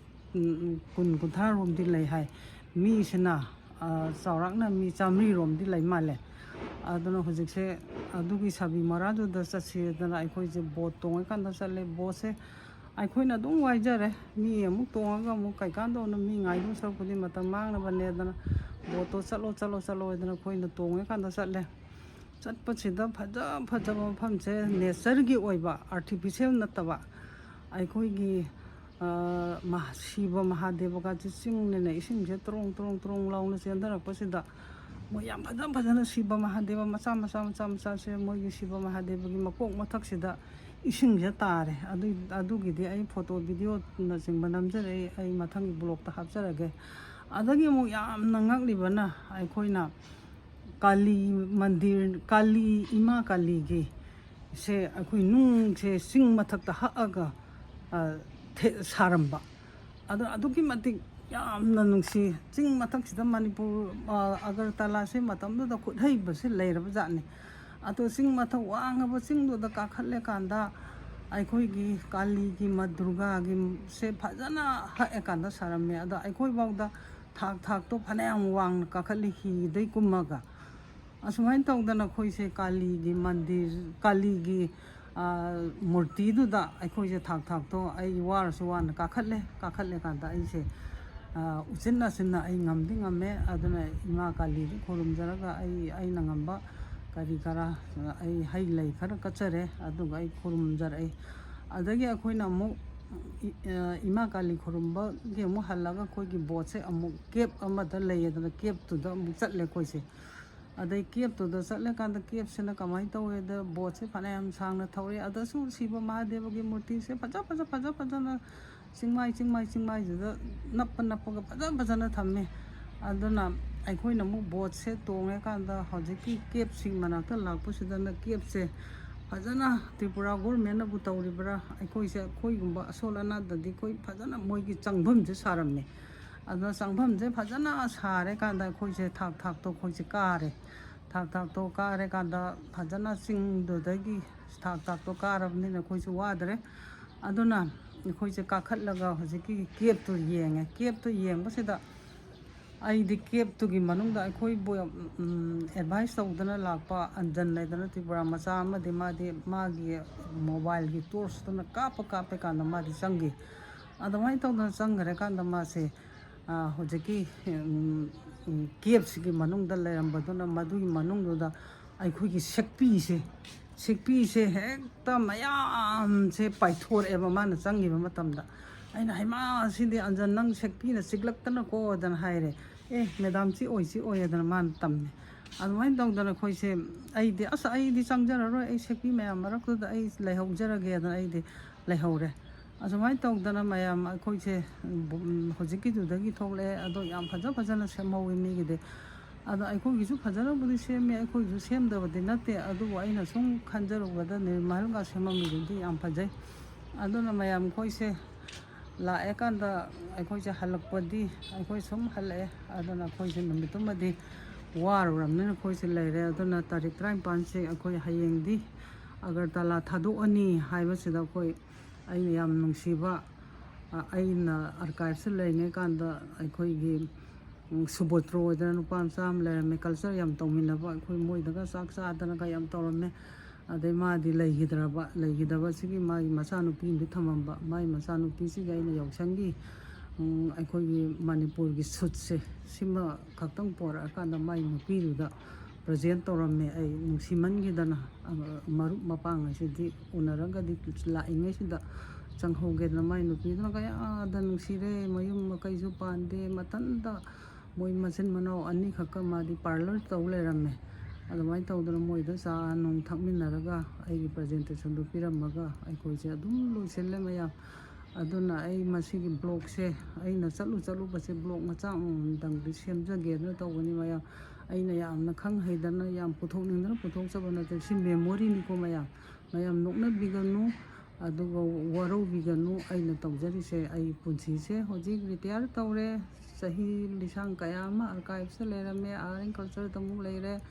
ꯎꯝ, ꯀꯨꯟ ꯀꯨꯟꯊ꯭ꯔꯥ ꯔꯣꯝꯗꯤ ꯂꯩ ꯍꯥꯏ꯫ ꯃꯤꯁꯤꯅ ꯆꯥꯎꯔꯥꯛꯅ ꯃꯤ ꯆꯥꯃꯔꯤ ꯔꯣꯝꯗꯤ ꯂꯩ ꯃꯥꯜꯂꯦ꯫ ꯑꯗꯨꯅ ꯍꯧꯖꯤꯛꯁꯦ ꯑꯗꯨꯒꯤ ꯁꯥꯕꯤ ꯃꯣꯔꯥꯗꯨꯗ ꯆꯠꯁꯦꯗꯅ ꯑꯩꯈꯣꯏꯁꯦ ꯕꯣꯠ ꯇꯣꯡꯉꯀꯥꯟꯗ ꯆꯠꯂꯦ꯫ ꯕꯣꯠꯁꯦ ꯑꯩꯈꯣꯏꯅ ꯑꯗꯨꯝ ꯋꯥꯏꯖꯔꯦ꯫ ꯃꯤ ꯑꯃꯨꯛ ꯇꯣꯡꯉꯒ ꯑꯃꯨꯛ ꯀꯩꯀꯥꯟꯗꯧꯅ ꯃꯤ ꯉꯥꯏꯗꯧ ꯁꯔꯨꯛꯄꯨꯗꯤ ꯃꯇꯝ ꯃꯥꯡꯅꯕꯅꯦꯗꯅ ꯕꯣꯠꯇꯣ ꯆꯠꯂꯣ ꯆꯠꯂꯣ ꯆꯠꯂꯣ ꯍꯥꯏꯗꯅ ꯑꯩꯈꯣꯏꯅ ꯇꯣꯡꯉꯀꯥꯟꯗ ꯆꯠꯂꯦ꯫ ꯆꯠꯄꯁꯤꯗ ꯐꯖ ꯐꯖꯕ ꯃꯐꯝꯁꯦ natureꯒꯤ ꯑꯣꯏꯕ, artificial ꯅꯠꯇꯕ, ꯑꯩꯈꯣꯏꯒꯤ ꯁꯤꯕ ꯃꯍꯥꯗꯦꯕꯒꯁꯦ ꯆꯤꯡꯅꯅ ꯏꯁꯤꯡꯁꯦ ꯇ꯭ꯔꯣꯡ ꯇ꯭ꯔꯣꯡ ꯇ꯭ꯔꯣꯡ ꯂꯥꯎꯅ ꯆꯦꯟꯊꯔꯛꯄꯁꯤꯗ ꯃꯣꯏ ꯌꯥꯝ ꯐꯖ ꯐꯖꯅ ꯁꯤꯕ ꯃꯍꯥꯗꯦꯕ ꯃꯆꯥ ꯃꯆꯥ ꯃꯆꯥ ꯃꯆꯥꯁꯦ ꯃꯣꯏꯒꯤ ꯁꯤꯕ ꯃꯍꯥꯗꯦꯕꯒꯤ ꯃꯀꯣꯛ ꯃꯊꯛꯁꯤꯗ ꯏꯁꯤꯡꯁꯦ ꯇꯥꯔꯦ꯫ ꯑꯗꯨꯏ ꯑꯗꯨꯒꯤꯗꯤ ꯑꯩ photo videoꯅꯆꯤꯡꯕ ꯅꯝꯖꯔꯛꯏ꯫ ꯑꯩ ꯃꯊꯪꯒꯤ vlogꯇ ꯍꯥꯞꯆꯔꯒꯦ꯫ ꯑꯗꯒꯤ ꯑꯃꯨꯛ ꯌꯥꯝꯅ ꯉꯛꯂꯤꯕꯅ ꯑꯩꯈꯣꯏꯅ ꯀꯥꯂꯤ ꯃꯟꯗꯤꯔ, ꯀꯥꯂꯤ, ꯏꯃꯥ ꯀꯥꯂꯤꯒꯤ ꯁꯦ ꯑꯩꯈꯣꯏ ꯅꯨꯡꯁꯦ ꯆꯤꯡ ꯃꯊꯛꯇ ꯍꯛꯑꯒ ꯁꯥꯔꯝꯕ꯫ ꯑꯗꯣ ꯑꯗꯨꯛꯀꯤ ꯃꯇꯤꯛ ꯌꯥꯝꯅ ꯅꯨꯡꯁꯤ꯫ ꯆꯤꯡ ꯃꯊꯛꯁꯤꯗ ꯃꯅꯤꯄꯨꯔ, ꯑꯒꯔꯇꯂꯥꯁꯦ ꯃꯇꯝꯗꯨꯗ ꯈꯨꯠꯍꯩꯕꯁꯦ ꯂꯩꯔꯕ ꯖꯥꯠꯅꯤ꯫ ꯑꯗꯣ ꯆꯤꯡ ꯃꯊꯛ ꯋꯥꯡꯉꯕ ꯆꯤꯡꯗꯨꯗ ꯀꯥꯈꯠꯂꯦꯀꯥꯟꯗ ꯑꯩꯈꯣꯏꯒꯤ ꯀꯥꯂꯤꯒꯤ, ꯃꯥ ꯗꯨꯔꯒꯥꯒꯤ ꯁꯦ ꯐꯖꯅ ꯍꯛꯑꯦꯀꯥꯟꯗ ꯁꯥꯔꯝꯃꯦ꯫ ꯑꯗꯣ ꯑꯩꯈꯣꯏꯐꯥꯎꯗ ꯊꯥꯛ ꯊꯥꯛꯇꯣ ꯐꯅꯌꯥꯝ ꯋꯥꯡꯅ ꯀꯥꯈꯠꯂꯤ ꯍꯤꯗꯩ ꯀꯨꯝꯃꯒ꯫ ꯑꯁꯨꯃꯥꯏꯅ ꯇꯧꯗꯅ ꯑꯩꯈꯣꯏꯁꯦ ꯀꯥꯂꯤꯒꯤ ꯃꯟꯗꯤꯔ, ꯀꯥꯂꯤꯒꯤ ꯃꯨꯔꯇꯤꯗꯨꯗ ꯑꯩꯈꯣꯏꯁꯦ ꯊꯥꯛ ꯊꯥꯛꯇꯣ ꯑꯩ ꯋꯥꯔꯁꯨ ꯋꯥꯅ ꯀꯥꯈꯠꯂꯦ꯫ ꯀꯥꯈꯠꯂꯦ ꯀꯥꯟꯗ ꯑꯩꯁꯦ ꯎꯆꯤꯟ ꯅꯥꯆꯤꯟꯅ ꯑꯩ ꯉꯝꯗꯤ ꯉꯝꯃꯦ꯫ ꯑꯗꯨꯅ ꯏꯃꯥ ꯀꯥꯂꯤꯗꯨ ꯈꯨꯔꯨꯝꯖꯔꯒ ꯑꯩ, ꯑꯩꯅ ꯉꯝꯕ ꯀꯔꯤ ꯀꯔꯥ, ꯑꯩ ꯍꯩ ꯂꯩ ꯈꯔ ꯀꯠꯆꯔꯦ꯫ ꯑꯗꯨꯒ ꯑꯩ ꯈꯨꯔꯨꯝꯖꯔꯛꯏ꯫ ꯑꯗꯒꯤ ꯑꯩꯈꯣꯏꯅ ꯑꯃꯨꯛ ꯏꯃꯥ ꯀꯥꯂꯤ ꯈꯨꯔꯨꯝꯕꯒꯤ ꯑꯃꯨꯛ ꯍꯜꯂꯒ ꯑꯩꯈꯣꯏꯒꯤ ꯕꯣꯠꯁꯦ ꯑꯃꯨꯛ ꯀꯦꯞ ꯑꯃꯗ ꯂꯩꯌꯦꯗꯅ, ꯀꯦꯞꯇꯨꯗ ꯑꯃꯨꯛ ꯆꯠꯂꯦ ꯑꯩꯈꯣꯏꯁꯦ꯫ ꯑꯗꯩ ꯀꯦꯞꯇꯨꯗ ꯆꯠꯂꯀꯥꯟꯗ ꯀꯦꯞꯁꯤꯅ ꯀꯃꯥꯏꯅ ꯇꯧꯋꯦꯗ, ꯕꯣꯠꯁꯦ ꯐꯅꯌꯥꯝ ꯁꯥꯡꯅ ꯊꯧꯔꯛꯑꯦ꯫ ꯑꯗꯁꯨ ꯁꯤꯕ ꯃꯍꯥꯗꯦꯕꯒꯤ ꯃꯨꯔꯇꯤꯁꯦ ꯐꯖ ꯐꯖ ꯐꯖ ꯐꯖꯅ ꯆꯤꯡꯃꯥꯏ ꯆꯤꯡꯃꯥꯏ ꯆꯤꯡꯃꯥꯏꯁꯤꯗ ꯅꯞꯄ ꯅꯞꯄꯒ ꯐꯖ ꯐꯖꯅ ꯊꯝꯃꯦ꯫ ꯑꯗꯨꯅ ꯑꯩꯈꯣꯏꯅ ꯑꯃꯨꯛ ꯕꯣꯠꯁꯦ ꯇꯣꯡꯉꯦ ꯀꯥꯟꯗ ꯍꯧꯖꯤꯛꯀꯤ ꯀꯦꯞꯁꯤꯡ ꯃꯅꯥꯛꯇ ꯂꯥꯛꯄꯁꯤꯗꯅ ꯀꯦꯞꯁꯦ ꯐꯖꯅ ꯇ꯭ꯔꯤꯄꯨꯔꯥ ꯒꯣꯔꯃꯦꯟꯅꯕꯨ ꯇꯧꯔꯤꯕ꯭ꯔꯥ, ꯑꯩꯈꯣꯏꯁꯦ ꯑꯩꯈꯣꯏꯒꯨꯝꯕ ꯑꯁꯣꯜ ꯑꯅꯥꯗꯗꯤ ꯑꯩꯈꯣꯏ ꯐꯖꯅ ꯃꯣꯏꯒꯤ ꯆꯪꯐꯝꯁꯦ ꯁꯥꯔꯝꯃꯦ꯫ ꯑꯗꯨꯅ ꯆꯪꯐꯝꯁꯦ ꯐꯖꯅ ꯁꯥꯔꯦ ꯀꯥꯟꯗ ꯑꯩꯈꯣꯏꯁꯦ ꯊꯥꯛ ꯊꯥꯛꯇꯣ ꯑꯩꯈꯣꯏꯁꯦ ꯀꯥꯔꯦ꯫ ꯊꯥꯛ ꯊꯥꯛꯇꯣ ꯀꯥꯔꯦ ꯀꯥꯟꯗ ꯐꯖꯅ ꯆꯤꯡꯗꯨꯗꯒꯤ ꯊꯥꯛ ꯊꯥꯛꯇꯣ ꯀꯥꯔꯕꯅꯤꯅ ꯑꯩꯈꯣꯏꯁꯨ ꯋꯥꯗ꯭ꯔꯦ꯫ ꯑꯗꯨꯅ ꯑꯩꯈꯣꯏꯁꯦ ꯀꯥꯈꯠꯂꯒ ꯍꯧꯖꯤꯛꯀꯤ ꯀꯦꯞꯇꯨ ꯌꯦꯡꯉꯦ꯫ ꯀꯦꯞꯇꯨ ꯌꯦꯡꯕꯁꯤꯗ ꯑꯩꯗꯤ ꯀꯦꯞꯇꯨꯒꯤ ꯃꯅꯨꯡꯗ ꯑꯩꯈꯣꯏꯕꯨ ꯑꯦꯗꯚꯥꯏꯁ ꯇꯧꯗꯅ ꯂꯥꯛꯄ ꯑꯟꯖꯟ ꯍꯥꯏꯗꯅ ꯇ꯭ꯔꯤꯄꯨꯔꯥ ꯃꯆꯥ ꯑꯃꯗꯤ ꯃꯥꯗꯤ ꯃꯥꯒꯤ ꯃꯣꯕꯥꯏꯜꯒꯤ ꯇꯣꯔꯆꯇꯨꯅ ꯀꯥꯞꯄ ꯀꯥꯞꯄ ꯀꯥꯟꯗ ꯃꯥꯗꯤ ꯆꯪꯈꯤ꯫ ꯑꯗꯨꯃꯥꯏꯅ ꯇꯧꯗꯅ ꯆꯪꯈ꯭ꯔꯦ ꯀꯥꯟꯗ ꯃꯥꯁꯦ ꯍꯧꯖꯤꯛꯀꯤ ꯀꯦꯞꯁꯤꯒꯤ ꯃꯅꯨꯡꯗ ꯂꯩꯔꯝꯕꯗꯨꯅ ꯃꯗꯨꯒꯤ ꯃꯅꯨꯡꯗꯨꯗ ꯑꯩꯈꯣꯏꯒꯤ ꯁꯦꯛꯄꯤꯁꯦ, ꯁꯦꯛꯄꯤꯁꯦ ꯍꯦꯛꯇ ꯃꯌꯥꯝꯁꯦ ꯄꯥꯏꯊꯣꯔꯛꯑꯦꯕ ꯃꯥꯅ ꯆꯪꯈꯤꯕ ꯃꯇꯝꯗ꯫ ꯑꯩꯅ, "ꯍꯩꯃꯥ, ꯁꯤꯗꯤ ꯑꯟꯖꯟ, ꯅꯪ ꯁꯦꯛꯄꯤꯅ ꯆꯤꯛꯂꯛꯇꯅꯀꯣ" ꯑꯗꯅ ꯍꯥꯏꯔꯦ꯫ "ꯑꯦ ꯃꯦꯗꯥꯝ, ꯁꯤ ꯑꯣꯏ, ꯁꯤ ꯑꯣꯏ" ꯑꯗꯅ ꯃꯥꯅ ꯇꯝꯃꯦ꯫ ꯑꯗꯨꯃꯥꯏꯅ ꯇꯧꯗꯅ ꯑꯩꯈꯣꯏꯁꯦ, ꯑꯩꯗꯤ, "ꯑꯁ, ꯑꯩꯗꯤ ꯆꯪꯖꯔꯔꯣꯏ, ꯑꯩ ꯁꯦꯛꯄꯤ ꯃꯌꯥꯝ ꯃꯔꯛꯇꯨꯗ ꯑꯩ ꯂꯩꯍꯧꯖꯔꯒꯦ" ꯑꯗꯅ ꯑꯩꯗꯤ ꯂꯩꯍꯧꯔꯦ꯫ ꯑꯗꯨꯃꯥꯏꯅ ꯇꯧꯗꯅ ꯃꯌꯥꯝ ꯑꯩꯈꯣꯏꯁꯦ ꯍꯧꯖꯤꯛꯀꯤꯗꯨꯗꯒꯤ ꯊꯣꯛꯂꯛꯑꯦ꯫ ꯑꯗꯣ ꯌꯥꯝ ꯐꯖ ꯐꯖꯅ ꯁꯦꯝꯍꯧꯋꯤ ꯃꯤꯒꯤꯗꯤ꯫ ꯑꯗꯣ ꯑꯩꯈꯣꯏꯒꯤꯁꯨ ꯐꯖꯅꯕꯨꯗꯤ ꯁꯦꯝꯃꯦ, ꯑꯩꯈꯣꯏꯒꯤꯁꯨ ꯁꯦꯝꯗꯕꯗꯤ ꯅꯠꯇꯦ꯫ ꯑꯗꯨꯕꯨ ꯑꯩꯅ ꯁꯨꯝ ꯈꯟꯖꯔꯨꯕꯗ ꯅꯤꯔꯃꯜꯒ ꯁꯦꯝꯃꯝꯃꯤꯗꯨꯗꯤ ꯌꯥꯝ ꯐꯖꯩ꯫ ꯑꯗꯨꯅ ꯃꯌꯥꯝ ꯑꯩꯈꯣꯏꯁꯦ ꯂꯥꯛꯑꯦ ꯀꯥꯟꯗ ꯑꯩꯈꯣꯏꯁꯦ ꯍꯜꯂꯛꯄꯗꯤ ꯑꯩꯈꯣꯏ ꯁꯨꯝ ꯍꯜꯂꯛꯑꯦ꯫ ꯑꯗꯨꯅ ꯑꯩꯈꯣꯏꯁꯦ ꯅꯨꯃꯤꯠꯇꯨꯃꯗꯤ ꯋꯥꯔꯨꯔꯕꯅꯤꯅ ꯑꯩꯈꯣꯏꯁꯦ ꯂꯩꯔꯦ꯫ ꯑꯗꯨꯅ ꯇꯥꯔꯤꯛ ꯇꯔꯥꯅꯤꯄꯥꯟꯁꯦ ꯑꯩꯈꯣꯏ ꯍꯌꯦꯡꯗꯤ ꯑꯒꯔꯇꯂꯥ ꯊꯥꯗꯣꯛꯑꯅꯤ ꯍꯥꯏꯕꯁꯤꯗ ꯑꯩꯈꯣꯏ, ꯑꯩꯅ ꯌꯥꯝ ꯅꯨꯡꯁꯤꯕ, ꯑ, ꯑꯩꯅ ꯑꯥꯔꯀꯥꯏꯚꯁꯇ ꯂꯩꯔꯤꯉꯩ ꯀꯥꯟꯗ ꯑꯩꯈꯣꯏꯒꯤ, ꯎꯝ, ꯁꯨꯕꯣꯇ꯭ꯔꯣ ꯍꯥꯏꯗꯅ ꯅꯨꯄꯥ ꯃꯆꯥ ꯑꯃ ꯂꯩꯔꯝꯃꯦ, ꯀꯜꯆꯔ ꯌꯥꯝ ꯇꯧꯃꯤꯟꯅꯕ꯫ ꯑꯩꯈꯣꯏ ꯃꯣꯏꯗꯒ ꯆꯥꯛ ꯆꯥꯗꯅꯒ ꯌꯥꯝ ꯇꯧꯔꯝꯃꯦ꯫ ꯑꯗꯩ ꯃꯥꯗꯤ ꯂꯩꯈꯤꯗ꯭ꯔꯕ, ꯂꯩꯈꯤꯗꯕꯁꯤꯒꯤ ꯃꯥꯒꯤ ꯃꯆꯥꯅꯨꯄꯤ ꯑꯃꯗꯤ ꯊꯝꯃꯝꯕ, ꯃꯥꯒꯤ ꯃꯆꯥꯅꯨꯄꯤꯁꯤꯒ ꯑꯩꯅ ꯌꯥꯎꯁꯪꯒꯤ, ꯎꯝ, ꯑꯩꯈꯣꯏꯒꯤ ꯃꯅꯤꯄꯨꯔꯒꯤ ꯁꯨꯠꯁꯦ ꯁꯤꯃ ꯈꯛꯇꯪ ꯄꯣꯔꯛꯑꯀꯥꯟꯗ ꯃꯥꯒꯤ ꯅꯨꯄꯤꯗꯨꯗ ꯄ꯭ꯔꯖꯦꯟ ꯇꯧꯔꯝꯃꯦ꯫ ꯑꯩ ꯅꯨꯡꯁꯤꯃꯟꯈꯤꯗꯅ, ꯑ, ꯃꯔꯨꯞ ꯃꯄꯥꯡ ꯍꯥꯏꯁꯤꯗꯤ ꯎꯅꯔꯒꯗꯤ ꯂꯥꯛꯏꯉꯩꯁꯤꯗ ꯆꯪꯍꯧꯒꯦꯗꯅ꯫ ꯃꯥꯏ ꯅꯨꯄꯤꯗꯨꯅ ꯀꯌꯥꯗ ꯅꯨꯡꯁꯤꯔꯦ, ꯃꯌꯨꯝ ꯃꯀꯩꯁꯨ ꯄꯥꯟꯗꯦ, ꯃꯊꯟꯇ ꯃꯣꯏ ꯃꯆꯤꯟ ꯃꯅꯥꯎ ꯑꯅꯤꯈꯛꯀ ꯃꯥꯗꯤ ꯄꯥꯔꯂꯔ ꯇꯧ ꯂꯩꯔꯝꯃꯦ꯫ ꯑꯗꯨꯃꯥꯏꯅ ꯇꯧꯗꯅ ꯃꯣꯏꯗ ꯆꯥ ꯅꯨꯡ ꯊꯛꯃꯤꯟꯅꯔꯒ ꯑꯩꯒꯤ ꯄ꯭ꯔꯖꯦꯟꯇꯦꯁꯟꯗꯨ ꯄꯤꯔꯝꯃꯒ ꯑꯩꯈꯣꯏꯁꯦ ꯑꯗꯨꯝ ꯂꯣꯏꯁꯤꯜꯂꯦ ꯃꯌꯥꯝ꯫ ꯑꯗꯨꯅ ꯑꯩ ꯃꯁꯤꯒꯤ vlogꯁꯦ, ꯑꯩꯅ ꯆꯠꯂꯨ ꯆꯠꯂꯨꯕꯁꯦ vlog ꯃꯆꯥ ꯑꯃꯃꯝꯗꯪꯗꯤ ꯁꯦꯝꯖꯒꯦꯗꯅ ꯇꯧꯕꯅꯤ ꯃꯌꯥꯝ꯫ ꯑꯩꯅ ꯌꯥꯝꯅ ꯈꯪ ꯍꯩꯗꯅ, ꯌꯥꯝ ꯄꯨꯊꯣꯛꯅꯤꯡꯗꯅ ꯄꯨꯊꯣꯛꯆꯕ ꯅꯠꯇꯦ꯫ ꯁꯤ memoryꯅꯤꯀꯣ ꯃꯌꯥꯝ꯫ ꯃꯌꯥꯝ ꯅꯣꯛꯅꯕꯤꯒꯅꯨ, ꯑꯗꯨꯒ ꯋꯥꯔꯧꯕꯤꯒꯅꯨ꯫ ꯑꯩꯅ ꯇꯧꯖꯔꯤꯁꯦ, ꯑꯩ ꯄꯨꯟꯁꯤꯁꯦ ꯍꯧꯖꯤꯛ retire ꯇꯧꯔꯦ꯫ ꯆꯍꯤ ꯂꯤꯁꯥꯡ ꯀꯌꯥ ꯑꯃ archiveꯁꯇ ꯂꯩꯔꯝꯃꯦ, art and cultureꯗ ꯑꯃꯨꯛ ꯂꯩꯔꯦ,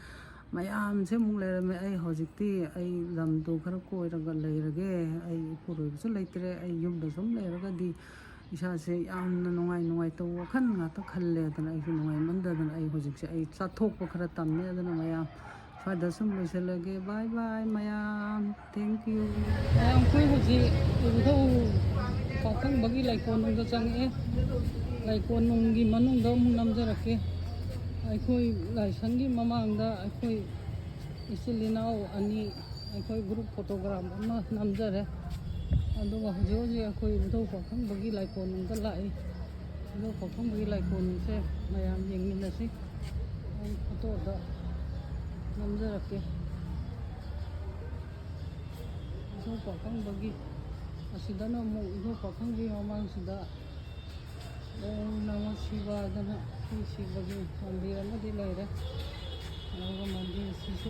ꯃꯌꯥꯝꯁꯦ ꯑꯃꯨꯛ ꯂꯩꯔꯝꯃꯦ꯫ ꯑꯩ ꯍꯧꯖꯤꯛꯇꯤ ꯑꯩ ꯂꯝꯗꯣ ꯈꯔ ꯀꯣꯏꯔꯒ ꯂꯩꯔꯒꯦ꯫ ꯑꯩ ꯏꯄꯨꯔꯣꯏꯕꯁꯨ ꯂꯩꯇ꯭ꯔꯦ, ꯑꯩ ꯌꯨꯝꯗ ꯁꯨꯝ ꯂꯩꯔꯒꯗꯤ ꯏꯁꯥꯁꯦ ꯌꯥꯝꯅ ꯅꯨꯡꯉꯥꯏ ꯅꯨꯡꯉꯥꯏꯇꯕ ꯋꯥꯈꯜ ꯉꯥꯛꯇ ꯈꯜꯂꯦ꯫ ꯑꯗꯨꯅ ꯑꯩꯁꯨ ꯅꯨꯡꯉꯥꯏꯃꯟꯗꯗꯅ ꯑꯩ ꯍꯧꯖꯤꯛꯁꯦ ꯑꯩ ꯆꯥꯊꯣꯛꯄ ꯈꯔ ꯇꯝꯃꯦ꯫ ꯑꯗꯨꯅ ꯃꯌꯥꯝ ꯁ꯭ꯋꯥꯏꯗ ꯁꯨꯝ ꯂꯣꯏꯁꯤꯜꯂꯒꯦ꯫ Bye bye ꯃꯌꯥꯝ꯫ Thank you꯫ ꯃꯌꯥꯝ, ꯑꯩꯈꯣꯏ ꯍꯧꯖꯤꯛ ꯏꯕꯨꯙꯧ ꯄꯥꯈꯪꯕꯒꯤ ꯂꯥꯏꯀꯣꯟꯅꯨꯡꯗ ꯆꯪꯉꯛꯑꯦ꯫ ꯂꯥꯏꯀꯣꯟꯅꯨꯡꯒꯤ ꯃꯅꯨꯡꯗ ꯑꯃꯨꯛ ꯅꯝꯖꯔꯛꯀꯦ꯫ ꯑꯩꯈꯣꯏ ꯂꯥꯏꯁꯪꯒꯤ ꯃꯃꯥꯡꯗ ꯑꯩꯈꯣꯏ ꯏꯆꯤꯜ ꯏꯅꯥꯎ ꯑꯅꯤ ꯑꯩꯈꯣꯏ group photograph ꯑꯃ ꯅꯝꯖꯔꯦ꯫ ꯑꯗꯨꯒ ꯍꯧꯖꯤꯛ ꯍꯧꯖꯤꯛ ꯑꯩꯈꯣꯏ ꯏꯕꯨꯙꯧ ꯄꯥꯈꯪꯕꯒꯤ ꯂꯥꯏꯀꯣꯟꯅꯨꯡꯗ ꯂꯥꯛꯏ꯫ ꯏꯕꯨꯙꯧ ꯄꯥꯈꯪꯕꯒꯤ ꯂꯥꯏꯀꯣꯟꯅꯨꯡꯁꯦ ꯃꯌꯥꯝ ꯌꯦꯡꯃꯤꯟꯅꯁꯤ꯫ ꯑꯩ photoꯗ ꯅꯝꯖꯔꯛꯀꯦ꯫ ꯏꯕꯨꯙꯧ ꯄꯥꯈꯪꯕꯒꯤ, ꯑꯁꯤꯗꯅ ꯑꯃꯨꯛ ꯏꯕꯨꯙꯧ ꯄꯥꯈꯪꯕꯒꯤ ꯃꯃꯥꯡꯁꯤꯗ ꯑꯣꯝ ꯅꯃ ꯁꯤꯕꯥꯗꯅ ꯁꯤ ꯁꯤꯕꯒꯤ ꯃꯟꯗꯤꯔ ꯑꯃꯗꯤ ꯂꯩꯔꯦ꯫ ꯑꯗꯨꯒ ꯃꯟꯗꯤꯔꯁꯤꯁꯨ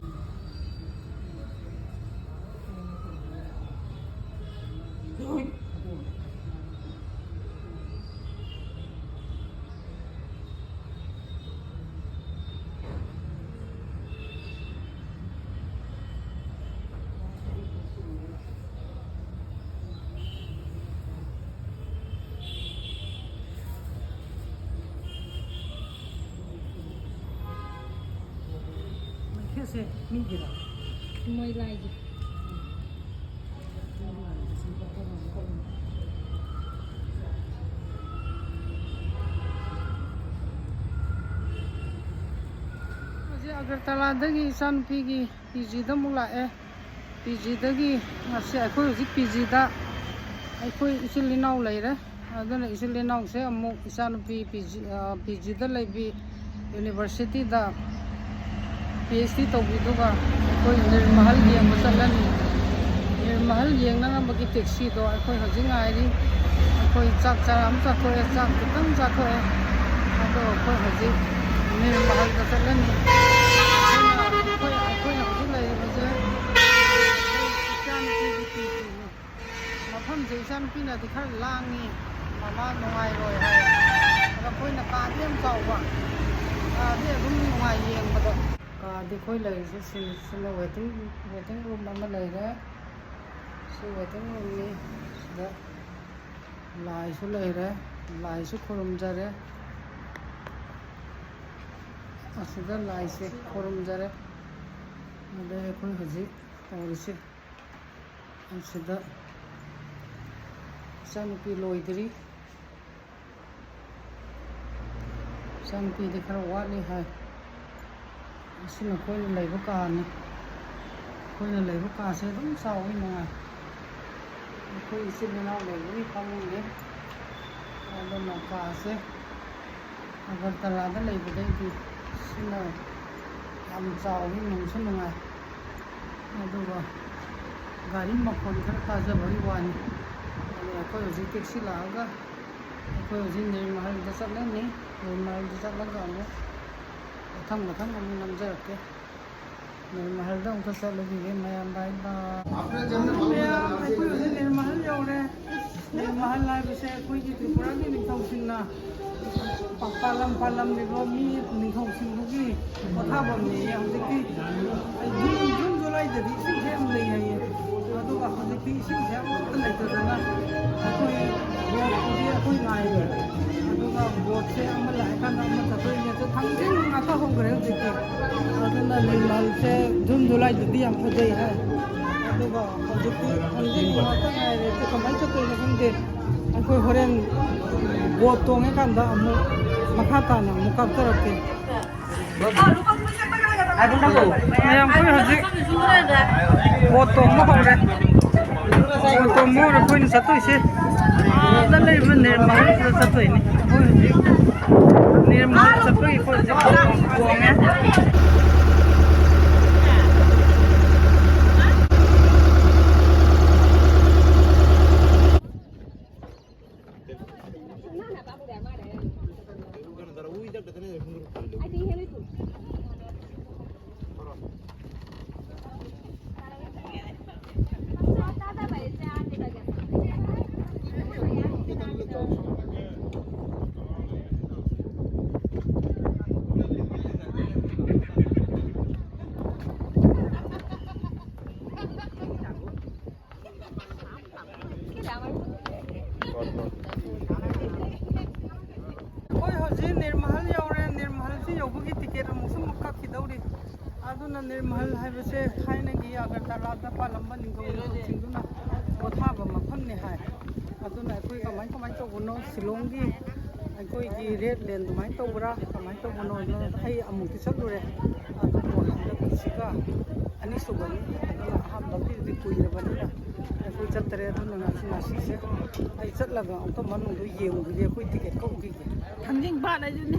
ꯃꯩꯈꯦꯠꯁꯦ ꯃꯤꯒꯤꯔꯣ? ꯃꯣꯏ ꯂꯥꯏꯒꯤ꯫ ꯍꯧꯖꯤꯛ ꯑꯒꯔꯇꯂꯥꯗꯒꯤ ꯏꯆꯥꯅꯨꯄꯤꯒꯤ ꯄꯤ ꯖꯤꯗ ꯑꯃꯨꯛ ꯂꯥꯛꯑꯦ꯫ ꯄꯤ ꯖꯤꯗꯒꯤ ꯉꯁꯤ ꯑꯩꯈꯣꯏ ꯍꯧꯖꯤꯛ ꯄꯤ ꯖꯤꯗ ꯑꯩꯈꯣꯏ ꯏꯆꯤꯜ ꯏꯅꯥꯎ ꯂꯩꯔꯦ꯫ ꯑꯗꯨꯅ ꯏꯆꯤꯜ ꯏꯅꯥꯎꯁꯦ ꯑꯃꯨꯛ ꯏꯆꯥꯅꯨꯄꯤ ꯄꯤ ꯖꯤ, ꯑ, ꯄꯤ ꯖꯤꯗ ꯂꯩꯕꯤ universityꯗ ꯄꯤ ꯑꯩꯆ ꯗꯤ ꯇꯧꯕꯤꯗꯨꯒ ꯑꯩꯈꯣꯏ ꯅꯤꯔꯃꯍꯜ ꯌꯦꯡꯕ ꯆꯠꯂꯅꯤ꯫ ꯃꯍꯜ ꯌꯦꯡꯅꯅꯕꯒꯤ ꯇꯦꯛꯁꯤꯗꯣ ꯑꯩꯈꯣꯏ ꯍꯧꯖꯤꯛ ꯉꯥꯏꯔꯤ꯫ ꯑꯩꯈꯣꯏ ꯆꯥꯛ ꯆꯔꯥ ꯑꯃ ꯆꯥꯊꯣꯛꯑꯦ, ꯆꯥꯛ ꯈꯤꯇꯪ ꯆꯥꯊꯣꯛꯑꯦ꯫ ꯑꯗꯣ ꯑꯩꯈꯣꯏ ꯍꯧꯖꯤꯛ ꯅꯤꯔ ꯃꯍꯜꯗ ꯆꯠꯂꯅꯤ꯫ ꯑꯩꯈꯣꯏꯅ, ꯑꯩꯈꯣꯏ, ꯑꯩꯈꯣꯏꯅ ꯍꯧꯖꯤꯛ ꯂꯩꯔꯤꯕꯁꯦ ꯏꯆꯥꯅꯨꯄꯤꯒꯤ ꯄꯤ ꯖꯤꯅꯤ꯫ ꯃꯐꯝꯁꯦ ꯏꯆꯥꯅꯨꯄꯤꯅꯗꯤ ꯈꯔ ꯂꯥꯡꯉꯤ, ꯃꯃꯥ ꯅꯨꯡꯉꯥꯏꯔꯣꯏ ꯍꯥꯏ꯫ ꯑꯗꯣ ꯑꯩꯈꯣꯏꯅ ꯀꯥꯗꯤ ꯌꯥꯝ ꯆꯥꯎꯕ, ꯀꯥꯗꯤ ꯑꯗꯨꯝ ꯅꯨꯡꯉꯥꯏ ꯌꯦꯡꯕꯗ꯫ ꯀꯥꯗꯤ ꯑꯩꯈꯣꯏ ꯂꯩꯔꯤꯁꯦ ꯁꯤ, ꯁꯤꯅ waiting, waiting room ꯑꯃ ꯂꯩꯔꯦ꯫ ꯁꯤ waiting roomꯅꯤ꯫ ꯁꯤꯗ ꯂꯥꯏꯁꯨ ꯂꯩꯔꯦ, ꯂꯥꯏꯁꯨ ꯈꯨꯔꯨꯝꯖꯔꯦ꯫ ꯑꯁꯤꯗ ꯂꯥꯏꯁꯦ ꯈꯨꯔꯨꯝꯖꯔꯦ꯫ ꯑꯗꯩ ꯑꯩꯈꯣꯏ ꯍꯧꯖꯤꯛ ꯇꯧꯔꯤꯁꯦ, ꯑꯁꯤꯗ ꯏꯆꯥꯅꯨꯄꯤ ꯂꯣꯏꯗ꯭ꯔꯤ꯫ ꯏꯆꯥꯅꯨꯄꯤꯗꯤ ꯈꯔ ꯋꯥꯠꯂꯤ ꯍꯥꯏ꯫ ꯑꯁꯤꯅ ꯑꯩꯈꯣꯏꯅ ꯂꯩꯕ ꯀꯥꯅꯤ꯫ ꯑꯩꯈꯣꯏꯅ ꯂꯩꯕ ꯀꯥꯁꯦ ꯑꯗꯨꯝ ꯆꯥꯎꯋꯤ, ꯅꯨꯡꯉꯥꯏ꯫ ꯑꯩꯈꯣꯏ ꯏꯆꯤꯜ ꯏꯅꯥꯎ ꯂꯩꯕꯒꯤ ꯐꯃꯨꯡꯅꯤ꯫ ꯑꯗꯨꯅ ꯀꯥꯁꯦ ꯑꯒꯔꯇꯂꯥꯗ ꯂꯩꯕꯗꯩꯗꯤ ꯁꯤꯅ ꯌꯥꯝ ꯆꯥꯎꯋꯤ, ꯅꯨꯡꯁꯨ ꯅꯨꯡꯉꯥꯏ꯫ ꯑꯗꯨꯒ ꯒꯥꯔꯤ ꯃꯈꯣꯟ ꯈꯔ ꯇꯥꯖꯕꯒꯤ ꯋꯥꯅꯤ꯫ ꯑꯗꯣ ꯑꯩꯈꯣꯏ ꯍꯧꯖꯤꯛ ꯇꯦꯛꯁꯤ ꯂꯥꯛꯑꯒ ꯑꯩꯈꯣꯏ ꯍꯧꯖꯤꯛ ꯅꯤꯔꯃꯍꯜꯗ ꯆꯠꯂꯅꯤ꯫ ꯅꯤꯔꯃꯍꯜꯗ ꯆꯠꯂꯒ ꯑꯃꯨꯛ ꯃꯊꯪ ꯃꯊꯪ ꯑꯃꯨꯛ ꯅꯝꯖꯔꯛꯀꯦ꯫ ꯅꯤꯔꯃꯍꯜꯗ ꯑꯃꯨꯛꯀ ꯆꯠꯂꯨꯈꯤꯒꯦ ꯃꯌꯥꯝ, bye bye꯫ ꯃꯌꯥꯝ, ꯑꯩꯈꯣꯏ ꯍꯧꯖꯤꯛ ꯅꯤꯔꯃꯍꯜ ꯌꯧꯔꯦ꯫ ꯅꯤꯔꯃꯍꯜ ꯍꯥꯏꯕꯁꯦ ꯑꯩꯈꯣꯏꯒꯤ ꯇ꯭ꯔꯤꯄꯨꯔꯥꯒꯤ ꯅꯤꯡꯊꯧꯁꯤꯡꯅ ꯄꯥ-, ꯄꯥꯜꯂꯝ ꯄꯥꯜꯂꯝꯂꯤꯕ ꯃꯤ ꯅꯤꯡꯊꯧꯁꯤꯡꯗꯨꯒꯤ ꯄꯣꯊꯥꯐꯝꯅꯦꯌꯦ꯫ ꯍꯧꯖꯤꯛꯇꯤ ꯖꯨꯟ, ꯖꯨꯟ ꯖꯨꯂꯥꯏꯗꯗꯤ ꯏꯁꯤꯡꯁꯦ ꯌꯥꯝ ꯂꯩ ꯍꯥꯏꯌꯦ꯫ ꯑꯗꯨꯒ ꯍꯧꯖꯤꯛꯇꯤ ꯏꯁꯤꯡꯁꯦ ꯑꯃꯠꯇ ꯂꯩꯇꯗꯅ ꯑꯩꯈꯣꯏ ꯕꯣꯠꯄꯨꯗꯤ ꯑꯩꯈꯣꯏ ꯉꯥꯏꯔꯤ꯫ ꯑꯗꯨꯒ ꯕꯣꯠꯁꯦ ꯑꯃ ꯂꯥꯛꯑꯀꯥꯟꯗ ꯑꯃ ꯆꯠꯊꯣꯛꯏꯅꯦ꯫ ꯑꯗꯣ ꯊꯥꯡꯖꯤꯡ ꯉꯥꯛꯇ ꯍꯧꯈ꯭ꯔꯦ ꯍꯧꯖꯤꯛꯇꯤ꯫ ꯑꯗꯨꯅ ꯅꯤꯔꯃꯜꯁꯦ ꯖꯨꯟ ꯖꯨꯂꯥꯏꯗꯗꯤ ꯌꯥꯝ ꯐꯖꯩ ꯍꯥꯏ꯫ ꯑꯗꯨꯒ ꯍꯧꯖꯤꯛꯇꯤ ꯊꯥꯡꯖꯤꯡ ꯉꯥꯛꯇ ꯉꯥꯏꯔꯦ꯫ ꯑꯗꯨ ꯀꯃꯥꯏꯅ ꯆꯠꯇꯣꯏꯅꯣ ꯈꯪꯗꯦ꯫ ꯑꯩꯈꯣꯏ ꯍꯣꯔꯦꯟ ꯕꯣꯠ ꯇꯣꯡꯉꯀꯥꯟꯗ ꯑꯃꯨꯛ ꯃꯈꯥ ꯇꯥꯅ ꯑꯃꯨꯛ ꯀꯥꯞꯆꯔꯛꯀꯦ꯫ ꯃꯌꯥꯝ ꯑꯩꯈꯣꯏ ꯍꯧꯖꯤꯛ ꯕꯣꯠ ꯇꯣꯡꯕ ꯍꯧꯔꯦ꯫ ꯕꯣꯠ ꯇꯣꯡꯕ ꯍꯧꯔꯦ꯫ ꯑꯩꯈꯣꯏꯅ ꯆꯠꯇꯣꯏꯁꯦ ꯑꯥꯗ ꯂꯩꯕ ꯅꯤꯔꯃꯜꯗ ꯆꯠꯇꯣꯏꯅꯦ꯫ ꯑꯩꯈꯣꯏ ꯍꯧꯖꯤꯛ ꯅꯤꯔꯃꯜ ꯆꯠꯄꯒꯤ ꯑꯩꯈꯣꯏ ꯍꯧꯖꯤꯛ ꯕꯣꯠ ꯇꯣꯡꯉꯦ꯫ ꯇꯧꯔꯤ꯫ ꯑꯗꯨꯅ ꯅꯤꯔꯃꯍꯜ ꯍꯥꯏꯕꯁꯦ ꯊꯥꯏꯅꯒꯤ ꯑꯒꯔꯇꯂꯥꯗ ꯄꯥꯜꯂꯝꯕ ꯅꯤꯡꯊꯧ ꯅꯤꯡꯊꯧꯁꯤꯡꯗꯨꯅ ꯄꯣꯊꯥꯕ ꯃꯐꯝꯅꯤ ꯍꯥꯏ꯫ ꯑꯗꯨꯅ ꯑꯩꯈꯣꯏ ꯀꯃꯥꯏ ꯀꯃꯥꯏꯅ ꯇꯧꯕꯅꯣ, ꯁꯤꯂꯣꯡꯒꯤ ꯑꯩꯈꯣꯏꯒꯤ ꯔꯦꯠ ꯂꯦꯟ ꯑꯗꯨꯃꯥꯏꯅ ꯇꯧꯕ꯭ꯔꯥ, ꯀꯃꯥꯏꯅ ꯇꯧꯕꯅꯣ? ꯑꯩ ꯑꯃꯨꯛꯇꯤ ꯆꯠꯂꯨꯔꯦ, ꯑꯗꯨꯕꯨ ꯍꯟꯗꯛꯀꯤꯁꯤꯒ ꯑꯅꯤꯁꯨꯕꯅꯤ꯫ ꯑꯗꯨꯅ ꯑꯍꯥꯟꯕꯒꯤꯗꯤ ꯀꯨꯏꯔꯕꯅꯤꯅ ꯑꯩꯈꯣꯏ ꯆꯠꯇꯔꯦ꯫ ꯑꯗꯨꯅ ꯉꯁꯤ, ꯉꯁꯤꯁꯦ ꯑꯩ ꯆꯠꯂꯒ ꯑꯃꯨꯛꯇ ꯃꯅꯨꯡꯗꯣ ꯌꯦꯡꯉꯨꯈꯤꯒꯦ, ꯑꯩꯈꯣꯏ ꯇꯤꯀꯦꯠ ꯀꯛꯎꯈꯤꯒꯦ꯫ ꯊꯥꯡꯖꯤꯡ ꯄꯥꯟ ꯍꯥꯏꯗꯨꯅꯤ꯫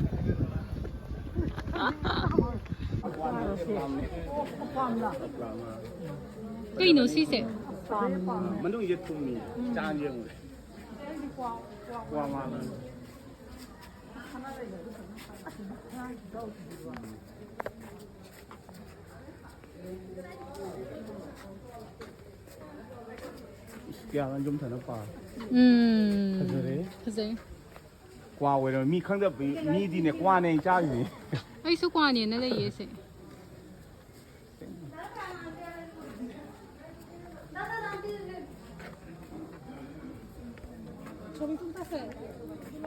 ꯀꯩꯅꯣ ꯁꯤꯁꯦ? ꯃꯅꯨꯡꯁꯦ ꯊꯨꯝꯃꯤ꯫ ꯆꯥ ꯌꯦꯡꯉꯨꯔꯦ꯫ ꯀ꯭ꯋꯥ ꯃꯥꯜꯂꯦ꯫ ꯏꯁ, ꯀꯌꯥ ꯌꯨꯝꯊꯅ ꯄꯥꯜꯂꯦ꯫ ꯎꯝ꯫ ꯐꯖꯔꯦ꯫ ꯐꯖꯩ꯫ ꯀ꯭ꯋꯥ ꯑꯣꯏꯔꯝꯃꯦ꯫ ꯃꯤ ꯈꯪꯗꯕ ꯃꯤꯗꯤꯅꯦ, ꯀ꯭ꯋꯥꯅꯦ ꯑꯩ ꯆꯥꯔꯤꯁꯦ꯫ ꯑꯩꯁꯨ ꯀ꯭ꯋꯥꯅꯦꯅ ꯂꯩꯌꯦ ꯁꯦ꯫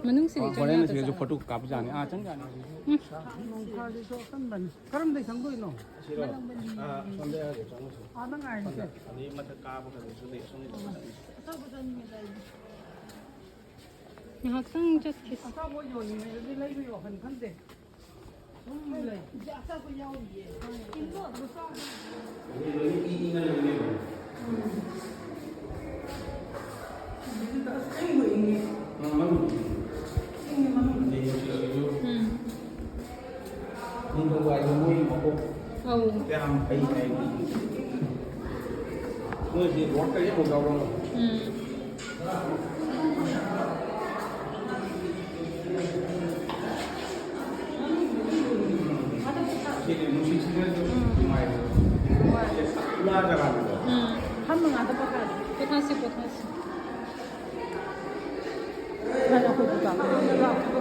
ꯃꯅꯨꯡꯁꯤꯗꯤ ꯆꯪ ꯍꯣꯔꯦꯟ ꯌꯥꯗ ꯁꯤꯗꯁꯨ ꯖꯥꯠꯂꯣ? ꯐꯣꯇꯣ ꯀꯥꯞꯄ ꯌꯥꯅꯤ꯫ ꯑꯥ, ꯆꯪ ꯌꯥꯅꯤ꯫ ꯎꯝ꯫ ꯅꯣꯡꯐꯥꯗꯁꯨ ꯑꯀꯟꯕꯅꯤ꯫ ꯀꯔꯝꯗꯩ ꯆꯪꯗꯣꯏꯅꯣ? ꯁꯤꯔꯣ? ꯑꯥ, ꯁꯣꯝꯗ ꯌꯥꯔꯒꯦ, ꯆꯪꯉꯨꯁꯤ꯫ ꯑꯥꯗ ꯉꯥꯏꯔꯤꯁꯦ꯫ ꯑꯗꯩ ꯃꯊꯛ ꯀꯥꯕ ꯀꯩꯅꯣꯁꯨ ꯂꯩ, ꯁꯣꯝꯗ ꯆꯪꯉꯨꯁꯤ꯫ ꯑꯆꯥꯄꯣꯠ ꯆꯥꯅꯤꯡꯉꯦꯗ ꯑꯩꯗꯤ꯫ ꯉꯥꯏꯍꯥꯛꯇꯪ ꯆꯠꯈꯤꯁꯤ꯫ ꯑꯆꯥꯄꯣꯠ ꯌꯣꯜꯂꯤꯉꯩꯗꯗꯤ ꯂꯩꯕꯒꯤ ꯋꯥꯈꯜ ꯈꯟꯗꯦ꯫ ꯁꯨꯝ ꯂꯩ꯫ ꯑꯆꯥꯄꯣꯠ ꯌꯥꯎꯔꯤꯌꯦ꯫ ꯎꯝ꯫ ꯑꯗꯨꯗ ꯑꯁꯦꯡꯕ ꯏꯪꯉꯦ꯫ ꯏꯪꯉꯦ ꯃꯅꯨꯡꯗ꯫ ꯎꯝ꯫ ꯅꯤꯡꯊꯧꯀꯥꯏꯗꯣ ꯃꯣꯏ ꯃꯀꯣꯛ ꯑꯧ꯫ ꯀꯌꯥꯝ ꯐꯩ ꯍꯥꯏꯗꯤ꯫ ꯃꯣꯏꯗꯤ ꯔꯣꯠꯀ ꯌꯥꯝ ꯌꯥꯎꯔꯝꯃꯣꯏ꯫ ꯎꯝ꯫ ꯁꯤꯗꯤ ꯅꯨꯡꯁꯤꯠ ꯁꯤꯠꯂꯁꯨ ꯅꯨꯡꯉꯥꯏꯕ꯫ ꯎꯂꯥ ꯖꯒꯥꯗꯨꯗ꯫ ꯎꯝ꯫ ꯐꯝꯃ ꯉꯥꯛꯇ ꯄꯣꯊꯥꯁꯤ꯫ ꯄꯣꯊꯥꯁꯤ, ꯄꯣꯊꯥꯁꯤ꯫ ꯅꯪ ꯑꯩꯈꯣꯏ ꯗꯨꯀꯥꯟ ꯃꯅꯨꯡꯗ ꯂꯥꯛꯄꯗꯣ꯫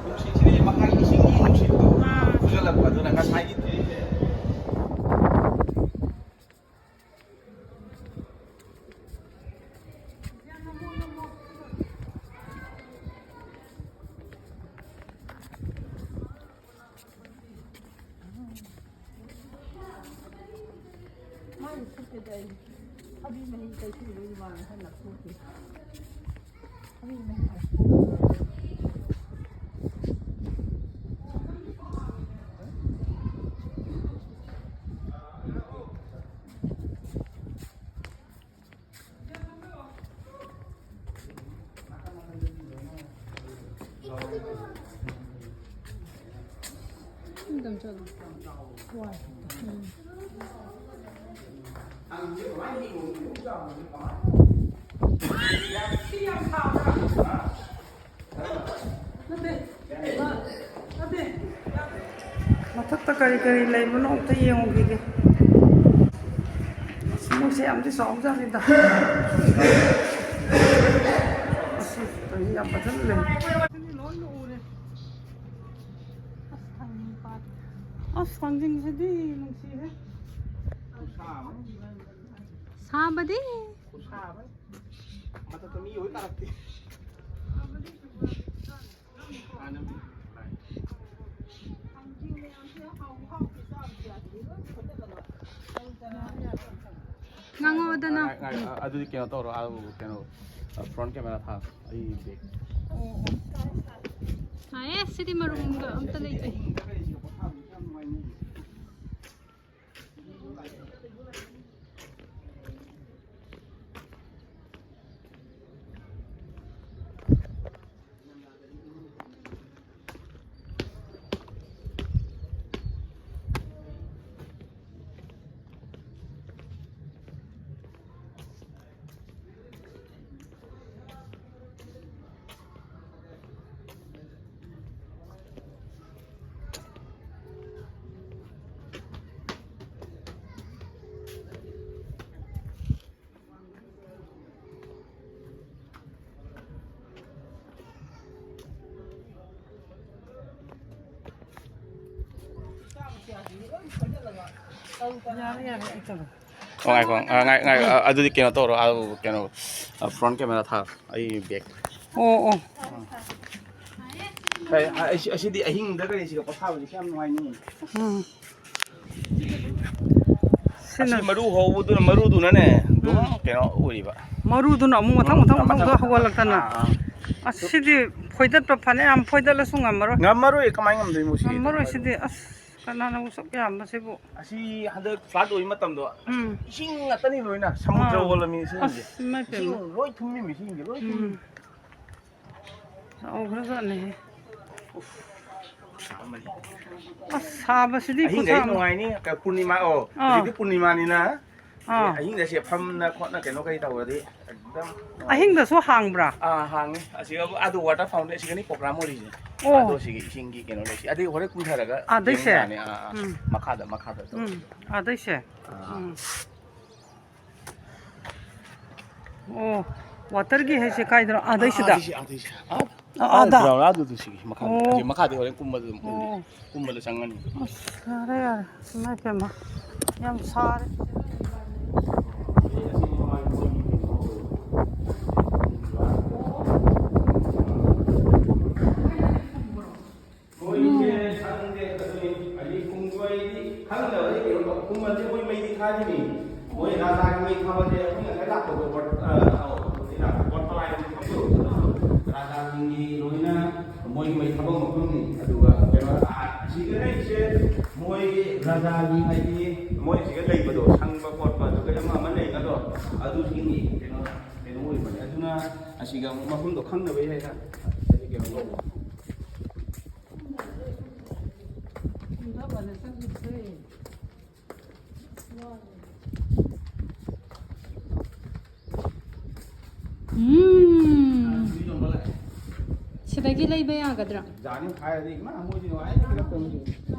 ꯅꯨꯡꯁꯤꯠꯁꯤꯗꯤ ꯃꯈꯥꯒꯤ ꯏꯁꯤꯡꯒꯤ ꯅꯨꯡꯁꯤꯠꯇꯣ ꯑꯥ꯫ ꯐꯨꯖꯜꯂꯛꯄ, ꯑꯗꯨꯅ ꯉꯁꯥꯏꯒꯤ ꯊꯕꯤ ꯃꯍꯤ ꯇꯩꯁꯤꯜꯂꯨ ꯏꯃꯥꯅ ꯍꯟꯅ ꯊꯣꯛꯈꯤ꯫ ꯊꯕꯤ ꯃꯍꯤ꯫ ꯁꯨꯝ ꯆꯠꯂꯣ꯫ ꯋꯥꯏ꯫ ꯎꯝ꯫ ꯃꯊꯛꯇ ꯀꯔꯤ ꯀꯔꯤ ꯂꯩꯕꯅꯣ ꯑꯝꯇ ꯌꯦꯡꯉꯨꯈꯤꯒꯦ꯫ ꯑꯁ, ꯃꯣꯏꯁꯦ ꯌꯥꯝꯗꯤ ꯆꯥꯎꯖꯥꯠꯅꯤꯗ꯫ ꯑꯁ, ꯀꯔꯤ ꯌꯥꯝ ꯐꯖꯅ ꯂꯩ꯫ ꯑꯁ, ꯊꯥꯡꯖꯤꯡ ꯄꯥꯠ-, ꯑꯁ, ꯊꯥꯡꯖꯤꯡꯁꯤꯗꯤ ꯅꯨꯡꯁꯤꯍꯦ꯫ ꯁꯥꯕꯗꯤ꯫ ꯃꯊꯛꯇ ꯃꯤ ꯂꯣꯏ ꯀꯥꯔꯛꯇꯦ꯫ ꯉꯥꯡꯉꯛꯑꯣꯗꯅ꯫ ꯉꯥꯏ-, ꯉꯥꯏ-, ꯑ-, ꯑꯗꯨꯗꯤ ꯀꯩꯅꯣ ꯇꯧꯔꯣ, ꯑ, ꯀꯩꯅꯣ, ꯑ, front camera ꯊꯥ, ꯑꯩ back꯫ ꯉꯥꯏꯌꯦ, ꯁꯤꯗꯤ ꯃꯔꯨꯝꯒ ꯑꯝꯇ ꯂꯩꯇꯦ꯫ ꯌꯥꯔꯦ, ꯌꯥꯔꯦ, ꯑꯩ ꯇꯧꯔꯦ꯫ ꯑꯣ, ꯉꯥꯏꯈꯣ, ꯑ, ꯉꯥꯏ-, ꯉꯥꯏ-, ꯑ, ꯑꯗꯨꯗꯤ ꯀꯩꯅꯣ ꯇꯧꯔꯣ, ꯑ, ꯀꯩꯅꯣ, ꯑ, front camera ꯊꯥꯔꯣ, ꯑꯩ back꯫ ꯑꯣ, ꯑꯣ꯫ ꯀꯩ, ꯑ, ꯑꯁꯤ-, ꯑꯁꯤꯗꯤ ꯑꯍꯤꯡꯗ ꯀꯔꯤꯁꯤꯒ ꯄꯣꯊꯥꯕꯁꯤ ꯀꯌꯥꯝ ꯅꯨꯡꯉꯥꯏꯅꯤ꯫ ꯎꯝ꯫ ꯑꯁꯤ ꯃꯔꯨ ꯍꯧꯕꯗꯨꯅ, ꯃꯔꯨꯗꯨꯅꯅꯦ ꯑꯗꯨꯝ ꯎꯝ꯫ ꯀꯩꯅꯣ ꯑꯣꯏꯔꯤꯕ꯫ ꯃꯔꯨꯗꯨꯅ ꯑꯃꯨꯛ ꯃꯊꯪ ꯃꯊꯪ ꯃꯊꯪ ꯃꯊꯪ ꯃꯊꯪ ꯍꯧꯒꯠꯂꯛꯇꯅ꯫ ꯑꯥ, ꯑꯥ꯫ ꯑꯁ, ꯁꯤꯗꯤ ꯐꯣꯏꯗꯠꯄ ꯐꯅꯌꯥꯝ ꯐꯣꯏꯗꯠꯂꯁꯨ ꯉꯝꯃꯔꯣꯏ꯫ ꯉꯝꯃꯔꯣꯏ, ꯀꯃꯥꯏ ꯉꯝꯗꯣꯏꯅꯣ ꯁꯤꯗꯤ? ꯉꯝꯃꯔꯣꯏ ꯁꯤꯗꯤ꯫ ꯑꯁ, ꯀꯅꯥꯅꯕꯨ ꯁꯨꯛ ꯌꯥꯝꯕꯁꯤꯕꯨ? ꯑꯁꯤ ꯍꯟꯗꯛ flood ꯑꯣꯏꯕ ꯃꯇꯝꯗꯣ, ꯑꯁ, ꯎꯝ꯫ ꯏꯁꯤꯡ ꯉꯥꯛꯇꯅꯤ ꯂꯣꯏꯅ, ꯁꯃꯨꯗ꯭ꯔ ꯑꯥ꯫ ꯑꯣꯜꯂꯝꯃꯤ ꯏꯁꯤꯡꯁꯦ꯫ ꯑꯁ, ꯏꯃꯥꯏ ꯄꯦꯝꯃ꯫ ꯏꯁꯤꯡ ꯂꯣꯏ ꯊꯨꯝꯃꯤ, ꯏꯁꯤꯡꯁꯦ ꯂꯣꯏ ꯊꯨꯝꯃꯤ꯫ ꯎꯝ꯫ ꯆꯥꯎꯈ꯭ꯔꯖꯥꯠꯅꯦꯍꯦ꯫ ꯎꯐ, ꯁꯥꯃꯜꯂꯤ꯫ ꯑꯁ, ꯁꯥꯕꯁꯤꯗꯤ ꯑꯍꯤꯡꯗꯤ ꯈꯨꯠꯁꯥ ꯑꯃ꯫ ꯅꯨꯡꯉꯥꯏꯅꯤ, ꯀ-, ꯄꯨꯔꯅꯤꯃꯥ, ꯑꯣ, ꯑꯥ꯫ ꯍꯧꯖꯤꯛꯇꯤ ꯄꯨꯔꯅꯤꯃꯥꯅꯤꯅ, ꯑꯥ꯫ ꯑꯍꯤꯡꯗ ꯁꯦ ꯐꯝꯅ ꯈꯣꯠꯅ ꯀꯩꯅꯣ ꯀꯩ ꯇꯧꯔꯗꯤ ꯑꯗꯨꯝ ꯅꯨꯡꯉꯥꯏꯅꯤ꯫ ꯑꯍꯤꯡꯗꯁꯨ ꯍꯥꯡꯕ꯭ꯔꯥ? ꯑꯥ, ꯍꯥꯡꯉꯤ꯫ ꯑꯁꯤꯒ ꯑꯗꯨ water fountain, ꯑꯁꯤꯒꯅꯤ program ꯑꯣꯏꯔꯤꯁꯦ꯫ ꯑꯣ꯫ ꯑꯗꯣ ꯁꯤꯒꯤ ꯏꯁꯤꯡꯒꯤ ꯀꯩꯅꯣ ꯂꯩꯁꯤ꯫ ꯑꯗꯩ ꯍꯣꯔꯦꯟ ꯀꯨꯝꯊꯔꯒ ꯑꯥꯗꯩꯁꯦ? ꯌꯦꯡ ꯌꯥꯅꯤ꯫ ꯑꯥ, ꯑꯥ꯫ ꯎꯝ꯫ ꯃꯈꯥꯗ, ꯃꯈꯥꯗ ꯇꯧ꯫ ꯎꯝ, ꯑꯥꯗꯩꯁꯦ? ꯑꯥ꯫ ꯎꯝ꯫ ꯑꯣ, waterꯒꯤ ꯍꯥꯏꯁꯦ ꯀꯥꯏꯗꯅꯣ? ꯑꯥꯗꯩꯁꯤꯗ? ꯑꯥ, ꯑꯥꯗꯩꯁꯦ, ꯑꯥꯗꯩꯁꯦ꯫ ꯑꯥ, ꯑꯥ, ꯑꯥꯗ? ꯑꯥ, ꯑꯗꯨꯗꯣ ꯁꯤꯒꯤ ꯃꯈꯥꯗ꯫ ꯑꯣ꯫ ꯑꯁꯤ ꯃꯈꯥꯗꯤ ꯍꯣꯔꯦꯟ ꯀꯨꯝꯕꯗ ꯑꯗꯨꯝ ꯎꯠꯂꯤ꯫ ꯑꯣ꯫ ꯀꯨꯝꯕꯗ ꯆꯪꯉꯅꯤ꯫ ꯑꯁ, ꯌꯥꯔꯦ, ꯌꯥꯔꯦ꯫ ꯏꯃꯥ ꯏꯄꯦꯝꯃ꯫ ꯌꯥꯝ ꯁꯥꯔꯦ꯫ ꯃꯣꯏꯁꯦ ꯈꯪꯗꯦ, ꯑꯗꯨꯅꯤ, ꯑꯩꯗꯤ ꯈꯨꯡꯒꯣꯏꯗꯤ ꯈꯪꯗꯕꯗꯤ ꯀꯩꯅꯣ ꯇꯧ-, ꯈꯨꯝꯕꯁꯦ ꯃꯣꯏ ꯃꯩꯗꯤ ꯊꯥꯔꯤꯅꯤ꯫ ꯃꯣꯏ ꯔꯥꯖꯥꯒꯤ ꯃꯩ ꯊꯥꯕꯁꯦ ꯑꯩꯈꯣꯏ ꯉꯁꯥꯏ ꯂꯥꯛꯄꯗꯣ ꯕꯣꯠ-, ꯑ, ꯑꯧ, ꯑꯩꯈꯣꯏ ꯂꯥꯛꯄ ꯕꯣꯠ ꯄꯂꯥꯏꯗꯣ ꯈꯪꯕ꯭ꯔꯣ? ꯔꯥꯖꯥꯁꯤꯡꯒꯤ ꯂꯣꯏꯅ ꯃꯣꯏꯒꯤ ꯃꯩ ꯊꯥꯐꯝ ꯃꯐꯝꯅꯤ꯫ ꯑꯗꯨꯒ ꯀꯩꯅꯣ, ꯑ, ꯁꯤꯗ ꯂꯩꯔꯤꯁꯦ ꯃꯣꯏ ꯔꯥꯖꯥꯒꯤ ꯍꯥꯏꯗꯤ ꯃꯣꯏ ꯁꯤꯗ ꯂꯩꯕꯗꯣ, ꯁꯪꯕ ꯈꯣꯠꯄ, ꯑꯗꯨꯒ ꯑꯃ ꯑꯃ ꯂꯩꯕꯗꯣ, ꯑꯗꯨꯁꯤꯡꯒꯤ ꯀꯩꯅꯣ, ꯀꯩꯅꯣ ꯑꯣꯏꯕꯅꯦ꯫ ꯑꯗꯨꯅ ꯑꯁꯤꯒ ꯑꯃꯨꯛ ꯃꯐꯝꯗꯣ ꯈꯪꯗꯕꯩ ꯍꯥꯏꯅ ꯀꯩꯅꯣ ꯇꯧꯕ꯫ ꯎꯝ꯫ ꯁꯤꯗꯒꯤ ꯂꯩꯕ ꯌꯥꯒꯗ꯭ꯔꯥ?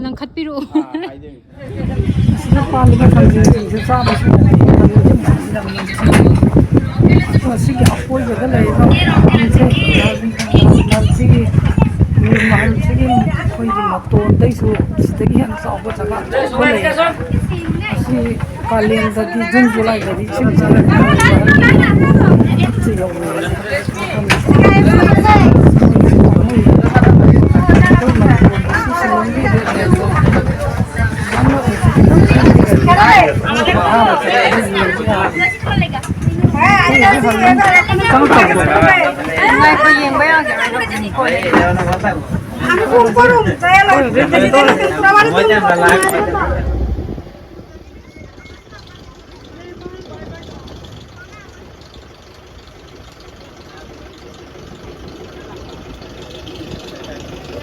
ꯂꯪꯈꯠꯄꯤꯔꯛꯑꯣ꯫ ꯁꯤꯗ ꯄꯥꯜꯂꯤꯕ ꯊꯥꯡꯖꯤꯡꯁꯤꯡꯁꯦ ꯆꯥꯕꯁꯨ ꯌꯥꯝ ꯅꯨꯡꯁꯤ꯫ ꯑꯗꯣ ꯁꯤꯒꯤ ꯑꯀꯣꯏꯕꯗ ꯂꯩꯔꯤꯕ ꯃꯐꯝꯁꯦ ꯁꯤꯒꯤ ꯃꯍꯜꯁꯤꯒꯤ ꯑꯩꯈꯣꯏꯒꯤ ꯃꯇꯣꯟꯗꯩꯁꯨ ꯁꯤꯗꯒꯤ ꯍꯦꯟꯅ ꯆꯥꯎꯕ ꯖꯒꯥ ꯑꯆꯧꯕ ꯂꯩ꯫ ꯑꯁꯤ ꯀꯥꯂꯦꯟꯗꯗꯤ, ꯖꯨꯟ ꯖꯨꯂꯥꯏꯗꯗꯤ ꯏꯁꯤꯡ ꯆꯪꯉꯛꯄꯅꯤꯅ ꯃꯍꯜ ꯌꯧꯋꯦ꯫ ꯉꯥꯏꯈꯣ, ꯌꯦꯡꯕ ꯌꯥꯒꯦꯔꯣ?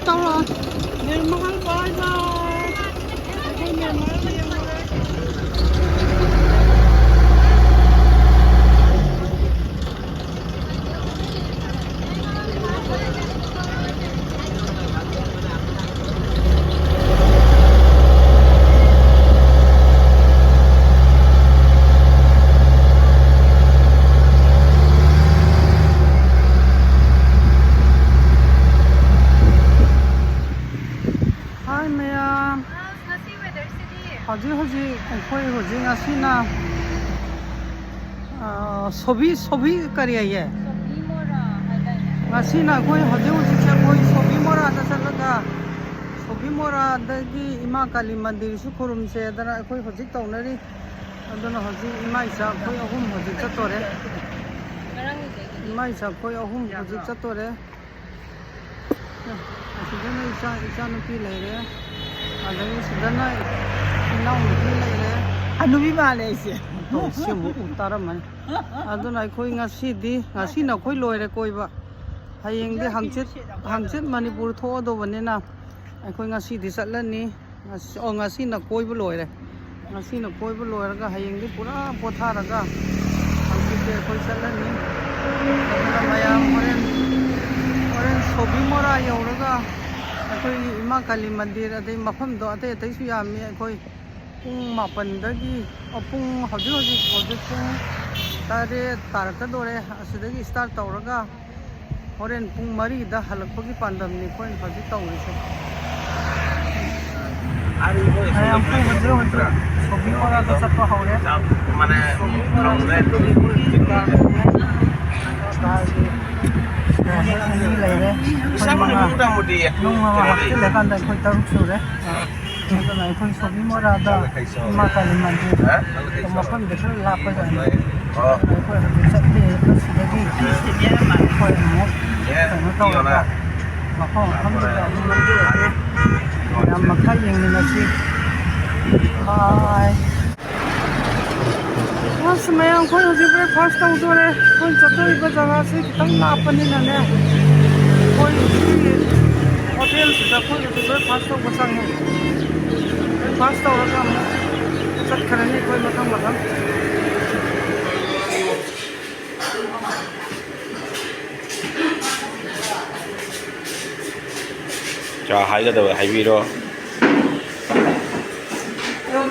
ꯇꯧꯔꯛꯑꯣ꯫ ꯅꯤꯔꯃꯜ, ꯕꯥꯏ ꯕꯥꯏ꯫ ꯑꯩꯈꯣꯏ ꯅꯤꯔꯃꯜ ꯌꯦꯡꯉꯨꯔꯦ꯫ ꯍꯥꯏ ꯃꯌꯥꯝ꯫ ꯑꯁ, ꯉꯁꯤ ꯋꯦꯗꯔꯁꯤꯗꯤ꯫ ꯍꯧꯖꯤꯛ ꯍꯧꯖꯤꯛ ꯑꯩꯈꯣꯏ ꯍꯧꯖꯤꯛ ꯉꯁꯤꯅ, ꯑ, ꯁꯣꯕꯤ, ꯁꯣꯕꯤ ꯀꯔꯤ ꯍꯥꯏꯌꯦ? ꯁꯣꯕꯤ ꯃꯣꯔꯥ ꯍꯥꯏꯗꯥꯏꯅꯦ? ꯉꯁꯤꯅ ꯑꯩꯈꯣꯏ ꯍꯧꯖꯤꯛ ꯍꯧꯖꯤꯛꯁꯦ ꯑꯩꯈꯣꯏ ꯁꯣꯕꯤ ꯃꯣꯔꯥꯗ ꯆꯠꯂꯒ ꯁꯣꯕꯤ ꯃꯣꯔꯥꯗꯒꯤ ꯏꯃꯥ ꯀꯥꯂꯤ ꯃꯟꯗꯤꯔꯁꯨ ꯈꯨꯔꯨꯝꯁꯦꯗꯅ ꯑꯩꯈꯣꯏ ꯍꯧꯖꯤꯛ ꯇꯧꯅꯔꯤ꯫ ꯑꯗꯨꯅ ꯍꯧꯖꯤꯛ ꯏꯃꯥ ꯏꯆꯥ ꯑꯩꯈꯣꯏ ꯑꯍꯨꯝ ꯍꯧꯖꯤꯛ ꯆꯠꯇꯣꯔꯦ꯫ ꯏꯃꯥ ꯏꯆꯥ ꯑꯩꯈꯣꯏ ꯑꯍꯨꯝ ꯍꯧꯖꯤꯛ ꯆꯠꯇꯣꯔꯦ꯫ ꯑꯁꯤꯗꯅ ꯏꯆꯥ, ꯏꯆꯥꯅꯨꯄꯤ ꯂꯩꯔꯦ꯫ ꯑꯗꯒꯤ ꯁꯤꯗꯅ ꯏꯅꯥꯎꯅꯨꯄꯤ ꯂꯩꯔꯦ꯫ ꯍꯅꯨꯕꯤ ꯃꯥꯜꯂꯦ ꯑꯩꯁꯦ꯫ ꯇꯧ, ꯁꯤ ꯑꯃꯨꯛ ꯎ ꯇꯥꯔꯝꯃꯅꯤ꯫ ꯑꯗꯨꯅ ꯑꯩꯈꯣꯏ ꯉꯁꯤꯗꯤ, ꯉꯁꯤꯅ ꯑꯩꯈꯣꯏ ꯂꯣꯏꯔꯦ ꯀꯣꯏꯕ꯫ ꯍꯌꯦꯡꯗꯤ ꯍꯪꯆꯤꯠ, ꯍꯪꯆꯤꯠ ꯃꯅꯤꯄꯨꯔ ꯊꯣꯛꯑꯗꯧꯕꯅꯤꯅ ꯑꯩꯈꯣꯏ ꯉꯁꯤꯗꯤ ꯆꯠꯂꯅꯤ꯫ ꯉꯁꯤ, ꯑꯣ, ꯉꯁꯤꯅ ꯀꯣꯏꯕ ꯂꯣꯏꯔꯦ꯫ ꯉꯁꯤꯅ ꯀꯣꯏꯕ ꯂꯣꯏꯔꯒ ꯍꯌꯦꯡꯗꯤ ꯄꯨꯔꯥ ꯄꯣꯊꯥꯔꯒ ꯍꯪꯆꯤꯠꯇꯤ ꯑꯩꯈꯣꯏ ꯆꯠꯂꯅꯤ꯫ ꯑꯗꯨꯅ ꯃꯌꯥꯝ ꯍꯣꯔꯦꯟ, ꯍꯣꯔꯦꯟ ꯁꯣꯕꯤ ꯃꯣꯔꯥ ꯌꯧꯔꯒ ꯑꯩꯈꯣꯏꯒꯤ ꯏꯃꯥ ꯀꯥꯂꯤ ꯃꯟꯗꯤꯔ, ꯑꯗꯩ ꯃꯐꯝꯗꯣ ꯑꯇꯩ ꯑꯇꯩꯁꯨ ꯌꯥꯝꯃꯤ꯫ ꯑꯩꯈꯣꯏ ꯄꯨꯡ ꯃꯥꯄꯟꯗꯒꯤ, ꯑꯣ, ꯄꯨꯡ ꯍꯧꯖꯤꯛ ꯍꯧꯖꯤꯛ, ꯍꯧꯖꯤꯛ ꯄꯨꯡ ꯇꯔꯦꯠ ꯇꯥꯔꯛꯀꯗꯣꯔꯦ꯫ ꯑꯁꯤꯗꯒꯤ start ꯇꯧꯔꯒ ꯍꯣꯔꯦꯟ ꯄꯨꯡ ꯃꯔꯤꯗ ꯍꯜꯂꯛꯄꯒꯤ ꯄꯥꯟꯗꯝꯅꯤ ꯑꯩꯈꯣꯏꯅ ꯍꯧꯖꯤꯛ ꯇꯧꯔꯤꯁꯦ꯫ ꯃꯌꯥꯝ ꯑꯩꯈꯣꯏ ꯍꯧꯖꯤꯛ ꯍꯧꯖꯤꯛ ꯁꯣꯕꯤ ꯃꯣꯔꯥꯗ ꯆꯠꯄ ꯍꯧꯔꯦ꯫ ꯁꯣꯕꯤ ꯃꯣꯔꯥꯗ ꯆꯠꯄꯒꯤ ꯄꯨꯡ ꯇꯔꯥ ꯂꯩꯔꯦ꯫ ꯑꯩꯈꯣꯏ ꯃꯉꯥ, ꯅꯨꯡ ꯃꯉꯥ ꯍꯥꯞꯆꯤꯜꯂꯀꯥꯟꯗ ꯑꯩꯈꯣꯏ ꯇꯔꯨꯛ ꯁꯨꯔꯦ꯫ ꯑꯗꯨꯅ ꯑꯩꯈꯣꯏ ꯁꯣꯕꯤ ꯃꯣꯔꯥꯗ ꯏꯃꯥ ꯀꯥꯂꯤ ꯃꯟꯗꯤꯔ ꯃꯐꯝꯗ ꯈꯔ ꯂꯥꯞꯄꯖꯥꯠꯅꯤ꯫ ꯑꯩꯈꯣꯏ ꯍꯧꯖꯤꯛ ꯆꯠꯂꯦ, ꯁꯤꯗꯒꯤ ꯑꯩꯈꯣꯏ ꯑꯃꯨꯛ ꯀꯩꯅꯣ ꯇꯧꯔꯒ ꯃꯐꯝ ꯃꯐꯝꯗꯨꯗ ꯑꯃꯨꯛ ꯅꯝꯊꯔꯛꯀꯦ꯫ ꯌꯥꯝ ꯃꯈꯥ ꯌꯦꯡꯃꯤꯟꯅꯁꯤ꯫ ꯕꯥꯏ꯫ ꯑꯁ, ꯃꯌꯥꯝ, ꯑꯩꯈꯣꯏ ꯍꯧꯖꯤꯛ breakfast ꯇꯧꯗꯣꯔꯦ꯫ ꯑꯩꯈꯣꯏ ꯆꯠꯇꯣꯔꯤꯕ ꯖꯒꯥꯁꯤ ꯈꯤꯇꯪ ꯂꯥꯞꯄꯅꯤꯅꯅꯦ, ꯑꯩꯈꯣꯏ ꯁꯤꯒꯤ ꯍꯣꯇꯦꯜꯁꯤꯗ ꯑꯩꯈꯣꯏ ꯍꯧꯖꯤꯛ breakfast ꯇꯧꯕ ꯆꯪꯉꯦ꯫ Breakfast ꯇꯧꯔꯒ ꯑꯃꯨꯛ ꯆꯠꯈ꯭ꯔꯅꯤ ꯑꯩꯈꯣꯏ ꯃꯊꯪ ꯃꯊꯪ꯫ ꯆꯥ ꯍꯥꯏꯒꯗꯕ ꯍꯥꯏꯕꯤꯔꯣ꯫ ꯑꯗꯨꯝ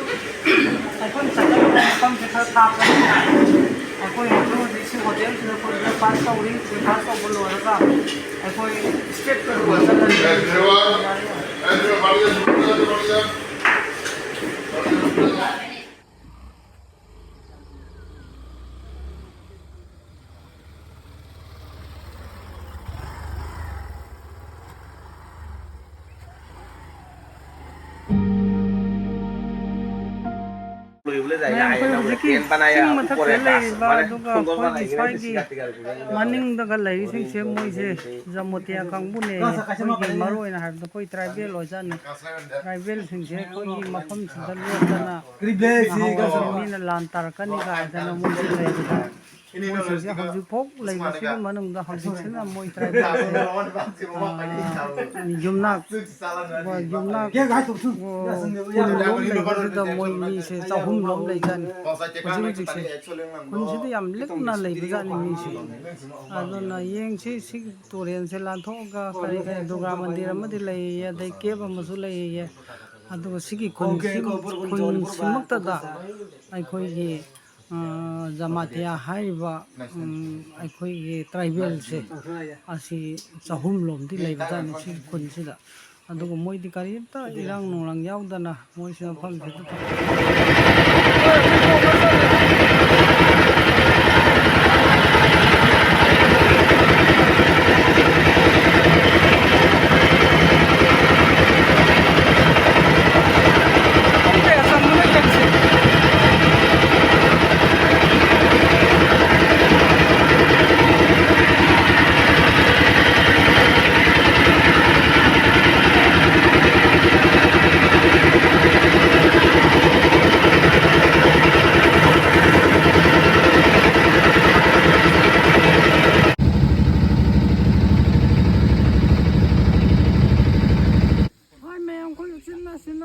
ꯑꯩꯈꯣꯏꯅ ꯆꯠꯀꯗꯕ ꯃꯐꯝꯁꯦ ꯈꯔ ꯊꯥꯞꯄꯅꯤꯅ ꯑꯩꯈꯣꯏ ꯍꯧꯖꯤꯛ ꯍꯧꯖꯤꯛ ꯁꯤ ꯍꯣꯇꯦꯜꯁꯤꯗ ꯑꯩꯈꯣꯏ breakfast ꯇꯧꯔꯤ꯫ Breakfast ꯇꯧꯕ ꯂꯣꯏꯔꯒ ꯑꯩꯈꯣꯏ straight ꯇ ꯑꯗꯨꯝ ꯆꯠꯂꯅꯤ꯫ ꯃꯌꯥꯝ, ꯑꯩꯈꯣꯏ ꯍꯧꯖꯤꯛꯀꯤ ꯆꯤꯡ ꯃꯊꯛꯇ ꯂꯩꯔꯤꯕ, ꯑꯗꯨꯒ ꯑꯩꯈꯣꯏꯒꯤ ꯁ꯭ꯋꯥꯏꯒꯤ ꯃꯅꯤꯡꯗꯒ ꯂꯩꯔꯤꯁꯤꯡꯁꯦ, ꯃꯣꯏꯁꯦ ꯖꯃꯣꯇꯤꯌꯥ ꯀꯥꯡꯕꯨꯅꯦ꯫ ꯑꯩꯈꯣꯏꯒꯤ ꯃꯔꯨ ꯑꯣꯏꯅ ꯍꯥꯏꯔꯕꯗ ꯑꯩꯈꯣꯏ tribal ꯑꯣꯏꯖꯥꯠꯅꯤ꯫ Tribal ꯁꯤꯡꯁꯦ ꯑꯩꯈꯣꯏꯒꯤ ꯃꯐꯝꯁꯤꯗ ꯂꯦꯞꯇꯅ ꯃꯤꯅ ꯂꯥꯟ ꯇꯥꯔꯛꯀꯅꯤ ꯀꯥꯏꯗꯅ ꯃꯣꯏꯁꯨ ꯂꯩꯕꯗ, ꯃꯣꯏꯁꯤꯡꯁꯦ ꯍꯧꯖꯤꯛꯐꯥꯎ ꯂꯩꯕꯁꯤꯒꯤ ꯃꯅꯨꯡꯗ ꯍꯧꯖꯤꯛꯁꯤꯅ ꯃꯣꯏ tribal ꯁꯦ, ꯑ, ꯌꯨꯝꯅꯥꯛ, ꯌꯨꯝꯅꯥꯛ, ꯑ, ꯀꯨꯟꯔꯣꯝ ꯂꯩꯕꯁꯤꯗ ꯃꯣꯏ ꯃꯤꯁꯦ ꯆꯍꯨꯝꯔꯣꯝ ꯂꯩꯖꯥꯠꯅꯤ ꯍꯧꯖꯤꯛ ꯍꯧꯖꯤꯛꯁꯦ꯫ ꯈꯨꯟꯁꯤꯗ ꯌꯥꯝ ꯂꯤꯛꯅ ꯂꯩꯕꯖꯥꯠꯅꯤ ꯃꯤꯁꯦ꯫ ꯑꯗꯨꯅ ꯌꯦꯡꯁꯤ, ꯁꯤ ꯇꯨꯔꯦꯜꯁꯦ ꯂꯥꯟꯊꯣꯛꯑꯒ ꯀꯔꯤ ꯀꯔꯤ ꯗꯨꯔꯒꯥ ꯃꯟꯗꯤꯔ ꯑꯃꯗꯤ ꯂꯩꯌꯦ, ꯑꯗꯩ cave ꯑꯃꯁꯨ ꯂꯩꯌꯦ꯫ ꯑꯗꯨꯒ ꯁꯤꯒꯤ ꯈꯨꯟꯁꯤ, ꯈꯨꯟꯁꯤꯃꯛꯇꯗ ꯑꯩꯈꯣꯏꯒꯤ, ꯑ, ꯖꯃꯥꯇꯤꯌꯥ ꯍꯥꯏꯔꯤꯕ, ꯎꯝ, ꯑꯩꯈꯣꯏꯒꯤ tribal ꯁꯦ ꯑꯁꯤ ꯆꯍꯨꯝ ꯂꯣꯝꯗꯤ ꯂꯩꯕꯖꯥꯠꯅꯤ ꯁꯤ ꯈꯨꯟꯁꯤꯗ꯫ ꯑꯗꯨꯒ ꯃꯣꯏꯗꯤ ꯀꯔꯤꯝꯇ ꯏꯔꯥꯡ ꯅꯨꯡꯂꯥꯡ ꯌꯥꯎꯗꯅ ꯃꯣꯏꯁꯨ ꯃꯐꯝꯁꯤꯗ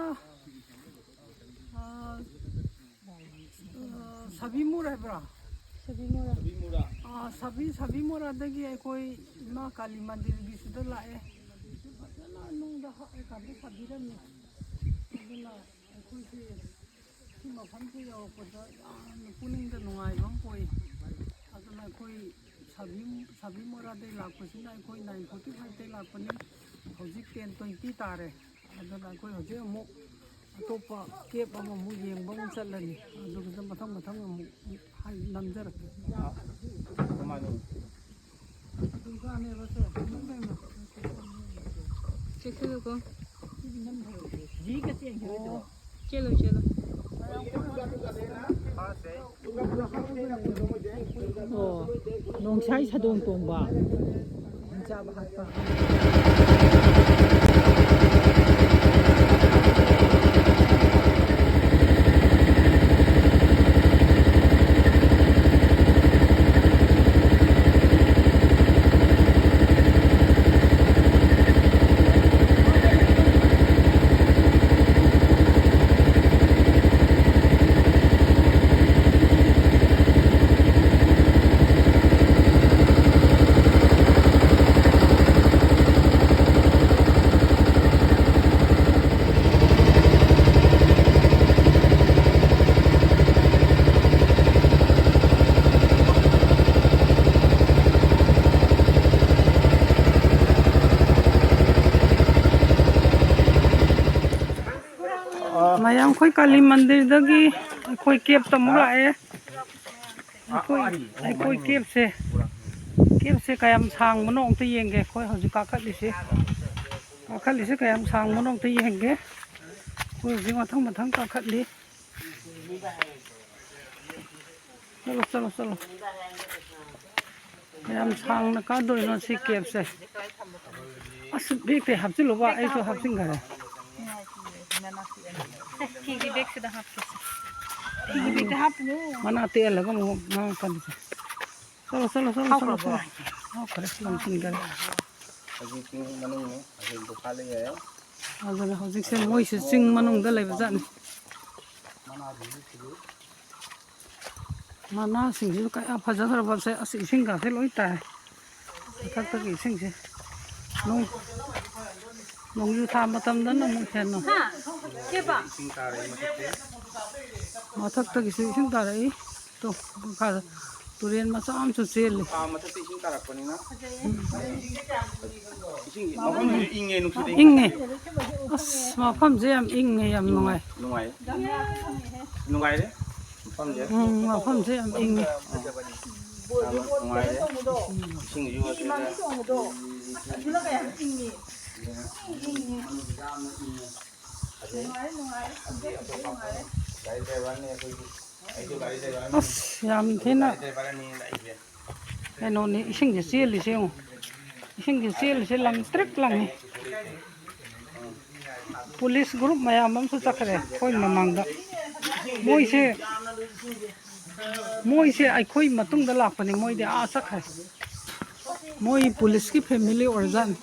ꯑꯥ, ꯑꯥ, ꯁꯥꯕꯤ ꯃꯣꯔꯥ ꯍꯥꯏꯕ꯭ꯔꯥ? ꯁꯥꯕꯤ ꯃꯣꯔꯥ꯫ ꯑꯥ, ꯁꯥꯕꯤ, ꯁꯥꯕꯤ ꯃꯣꯔꯥꯗꯒꯤ ꯑꯩꯈꯣꯏ ꯏꯃꯥ ꯀꯥꯂꯤ ꯃꯟꯗꯤꯔꯒꯤꯁꯤꯗ ꯂꯥꯛꯑꯦ꯫ ꯐꯖꯅ ꯅꯨꯡꯗ ꯍꯛꯑꯀꯥꯟꯗ ꯁꯥꯕꯤꯔꯝꯃꯤ꯫ ꯑꯗꯨꯅ ꯑꯩꯈꯣꯏꯁꯦ ꯁꯤ ꯃꯐꯝꯁꯦ ꯌꯧꯔꯛꯄꯗ ꯌꯥꯝꯅ ꯄꯨꯛꯅꯤꯡꯗ ꯅꯨꯡꯉꯥꯏꯕ ꯑꯃ ꯄꯣꯛꯏ꯫ ꯑꯗꯨꯅ ꯑꯩꯈꯣꯏ ꯁꯥꯕꯤ, ꯁꯥꯕꯤ ꯃꯣꯔꯥꯗꯩ ꯂꯥꯛꯄꯁꯤꯅ ꯑꯩꯈꯣꯏ nine forty fiveꯇꯩ ꯂꯥꯛꯄꯅꯤ꯫ ꯍꯧꯖꯤꯛ ten twenty ꯇꯥꯔꯦ꯫ ꯑꯗꯨꯅ ꯑꯩꯈꯣꯏ ꯍꯧꯖꯤꯛ ꯑꯃꯨꯛ ꯑꯇꯣꯞꯄ ꯀꯦꯞ ꯑꯃꯃꯨꯛ ꯌꯦꯡꯕ ꯑꯃꯨꯛ ꯆꯠꯂꯅꯤ꯫ ꯑꯗꯨꯒꯤꯗ ꯃꯊꯪ ꯃꯊꯪ ꯑꯃꯨꯛ ꯍꯥꯏ-, ꯅꯝꯖꯔꯛꯀꯦ꯫ ꯆꯦꯛꯁꯤꯜꯂꯨꯀꯣ꯫ ꯆꯦꯜꯂꯨ, ꯆꯦꯜꯂꯨ꯫ ꯑꯣ, ꯅꯣꯡꯁꯥꯏ ꯁꯥꯗꯣꯡ ꯇꯣꯡꯕ꯫ ꯃꯌꯥꯝ ꯑꯩꯈꯣꯏ ꯀꯥꯂꯤ ꯃꯟꯗꯤꯔꯗꯒꯤ ꯑꯩꯈꯣꯏ ꯀꯦꯞꯇ ꯑꯃꯨꯛ ꯂꯥꯛꯑꯦ꯫ ꯑꯩꯈꯣꯏ, ꯑꯩꯈꯣꯏ ꯀꯦꯞꯁꯦ, ꯀꯦꯞꯁꯦ ꯀꯌꯥꯝ ꯁꯥꯡꯕꯅꯣ ꯑꯝꯇ ꯌꯦꯡꯒꯦ꯫ ꯑꯩꯈꯣꯏ ꯍꯧꯖꯤꯛ ꯀꯥꯈꯠꯂꯤꯁꯦ, ꯀꯥꯈꯠꯂꯤꯁꯦ ꯀꯌꯥꯝ ꯁꯥꯡꯕꯅꯣ ꯑꯝꯇ ꯌꯦꯡꯒꯦ꯫ ꯑꯩꯈꯣꯏ ꯍꯧꯖꯤꯛ ꯃꯊꯪ ꯃꯊꯪ ꯀꯥꯈꯠꯂꯤ꯫ ꯆꯠꯂꯣ, ꯆꯠꯂꯣ, ꯆꯠꯂꯣ꯫ ꯀꯌꯥꯝ ꯁꯥꯡꯅ ꯀꯥꯗꯣꯏꯅꯣ ꯁꯤ ꯀꯦꯞꯁꯦ? ꯑꯁ, ꯕꯦꯛꯇ ꯍꯥꯞꯆꯤꯜꯂꯨꯕ, ꯑꯩꯁꯨ ꯍꯥꯞꯆꯤꯟꯈꯔꯦ꯫ ꯐꯤꯒꯤ ꯕꯦꯛꯁꯤꯗ ꯍꯥꯞꯀꯦꯁꯦ꯫ ꯐꯤꯒꯤ ꯕꯦꯛꯇ ꯍꯥꯞꯄꯨꯅꯦ꯫ ꯃꯅꯥ ꯇꯦꯛꯍꯜꯂꯒ ꯑꯃꯨꯛ ꯉꯥꯡꯉꯛꯀꯅꯤꯁꯦ꯫ ꯆꯠꯂꯣ, ꯆꯠꯂꯣ, ꯆꯠꯂꯣ, ꯆꯠꯂꯣ, ꯍꯥꯎꯈ꯭ꯔꯕꯣ? ꯆꯠꯂꯣ꯫ ꯍꯥꯎꯈ꯭ꯔꯦ, ꯂꯪꯁꯤꯟꯈꯔꯦ꯫ ꯍꯧꯖꯤꯛꯇꯤ ꯃꯅꯨꯡꯅꯦ, ꯍꯧꯖꯤꯛ ꯗꯨꯀꯥꯟ ꯂꯩ ꯌꯥꯏ꯫ ꯑꯗꯨꯅ ꯍꯧꯖꯤꯛꯁꯦ ꯃꯣꯏꯁꯦ ꯆꯤꯡ ꯃꯅꯨꯡꯗ ꯂꯩꯕ ꯖꯥꯠꯅꯤ꯫ ꯃꯅꯥꯁꯤꯡꯁꯤꯁꯨ ꯀꯌꯥ ꯐꯖꯈ꯭ꯔꯕꯁꯦ꯫ ꯑꯁ, ꯏꯁꯤꯡꯒꯁꯦ ꯂꯣꯏ ꯇꯥꯏ꯫ ꯃꯊꯛꯇꯒꯤ ꯏꯁꯤꯡꯁꯦ ꯅꯣꯡ-, ꯅꯣꯡꯖꯨ ꯊꯥ ꯃꯇꯝꯗꯅ ꯑꯃꯨꯛ ꯍꯦꯟꯅ ꯍꯥ? ꯀꯦꯕ? ꯃꯊꯛꯇꯒꯤꯁꯨ ꯏꯁꯤꯡ ꯇꯥꯔꯛꯏ꯫ ꯇꯣ, ꯃꯈꯥꯗ ꯇꯨꯔꯦꯟ ꯃꯆꯥ ꯑꯃꯁꯨ ꯆꯦꯜꯂꯤ꯫ ꯑꯥ, ꯃꯊꯛꯇ ꯏꯁꯤꯡ ꯇꯥꯔꯛꯄꯅꯤꯅ꯫ ꯏꯁꯤꯡ, ꯃꯐꯝꯁꯤꯁꯨ ꯏꯪꯉꯦ, ꯅꯨꯡꯁꯤꯠ ꯏꯪꯉꯦ꯫ ꯏꯪꯉꯦ꯫ ꯑꯁ, ꯃꯐꯝꯁꯦ ꯌꯥꯝ ꯏꯪꯉꯦ, ꯌꯥꯝ ꯅꯨꯡꯉꯥꯏ꯫ ꯅꯨꯡꯉꯥꯏ꯫ ꯅꯨꯡꯉꯥꯏꯔꯦ ꯃꯐꯝꯁꯦ꯫ ꯎꯝ, ꯃꯐꯝꯁꯦ ꯌꯥꯝ ꯏꯪꯉꯦ꯫ ꯌꯥꯝ ꯅꯨꯡꯉꯥꯏꯔꯦ꯫ ꯏꯁꯤꯡꯁꯨ ꯒꯥꯔꯤ ꯗ꯭ꯔꯥꯏꯚꯔꯅꯦ ꯑꯩꯈꯣꯏꯒꯤ꯫ ꯑꯩꯁꯨ ꯒꯥꯔꯤ ꯗ꯭ꯔꯥꯏꯚꯔꯅꯦ꯫ ꯑꯁ, ꯌꯥꯝ ꯊꯤꯅ ꯒꯥꯔꯤ ꯗ꯭ꯔꯥꯏꯚꯔꯅꯦ ꯑꯩꯁꯦ꯫ ꯀꯩꯅꯣꯅꯤ, ꯏꯁꯤꯡꯁꯦ ꯆꯦꯜꯂꯤꯁꯦ ꯌꯦꯡꯉꯣ꯫ ꯏꯁꯤꯡꯁꯦ ꯆꯦꯜꯂꯤꯁꯦ ꯂꯪ ꯇ꯭ꯔꯤꯛ ꯂꯪꯉꯤ꯫ ꯄꯨꯂꯤꯁ ꯒ꯭ꯔꯨꯞ ꯃꯌꯥꯝ ꯑꯃꯁꯨ ꯆꯠꯈ꯭ꯔꯦ ꯑꯩꯈꯣꯏ ꯃꯃꯥꯡꯗ꯫ ꯃꯣꯏꯁꯦ, ꯃꯣꯏꯁꯦ ꯑꯩꯈꯣꯏ ꯃꯇꯨꯡꯗ ꯂꯥꯛꯄꯅꯤ, ꯃꯣꯏꯗꯤ ꯑꯥ ꯆꯠꯈ꯭ꯔꯦ꯫ ꯃꯣꯏ ꯄꯨꯂꯤꯁꯀꯤ ꯐꯦꯃꯤꯂꯤ ꯑꯣꯏꯔꯖꯥꯠꯅꯤ꯫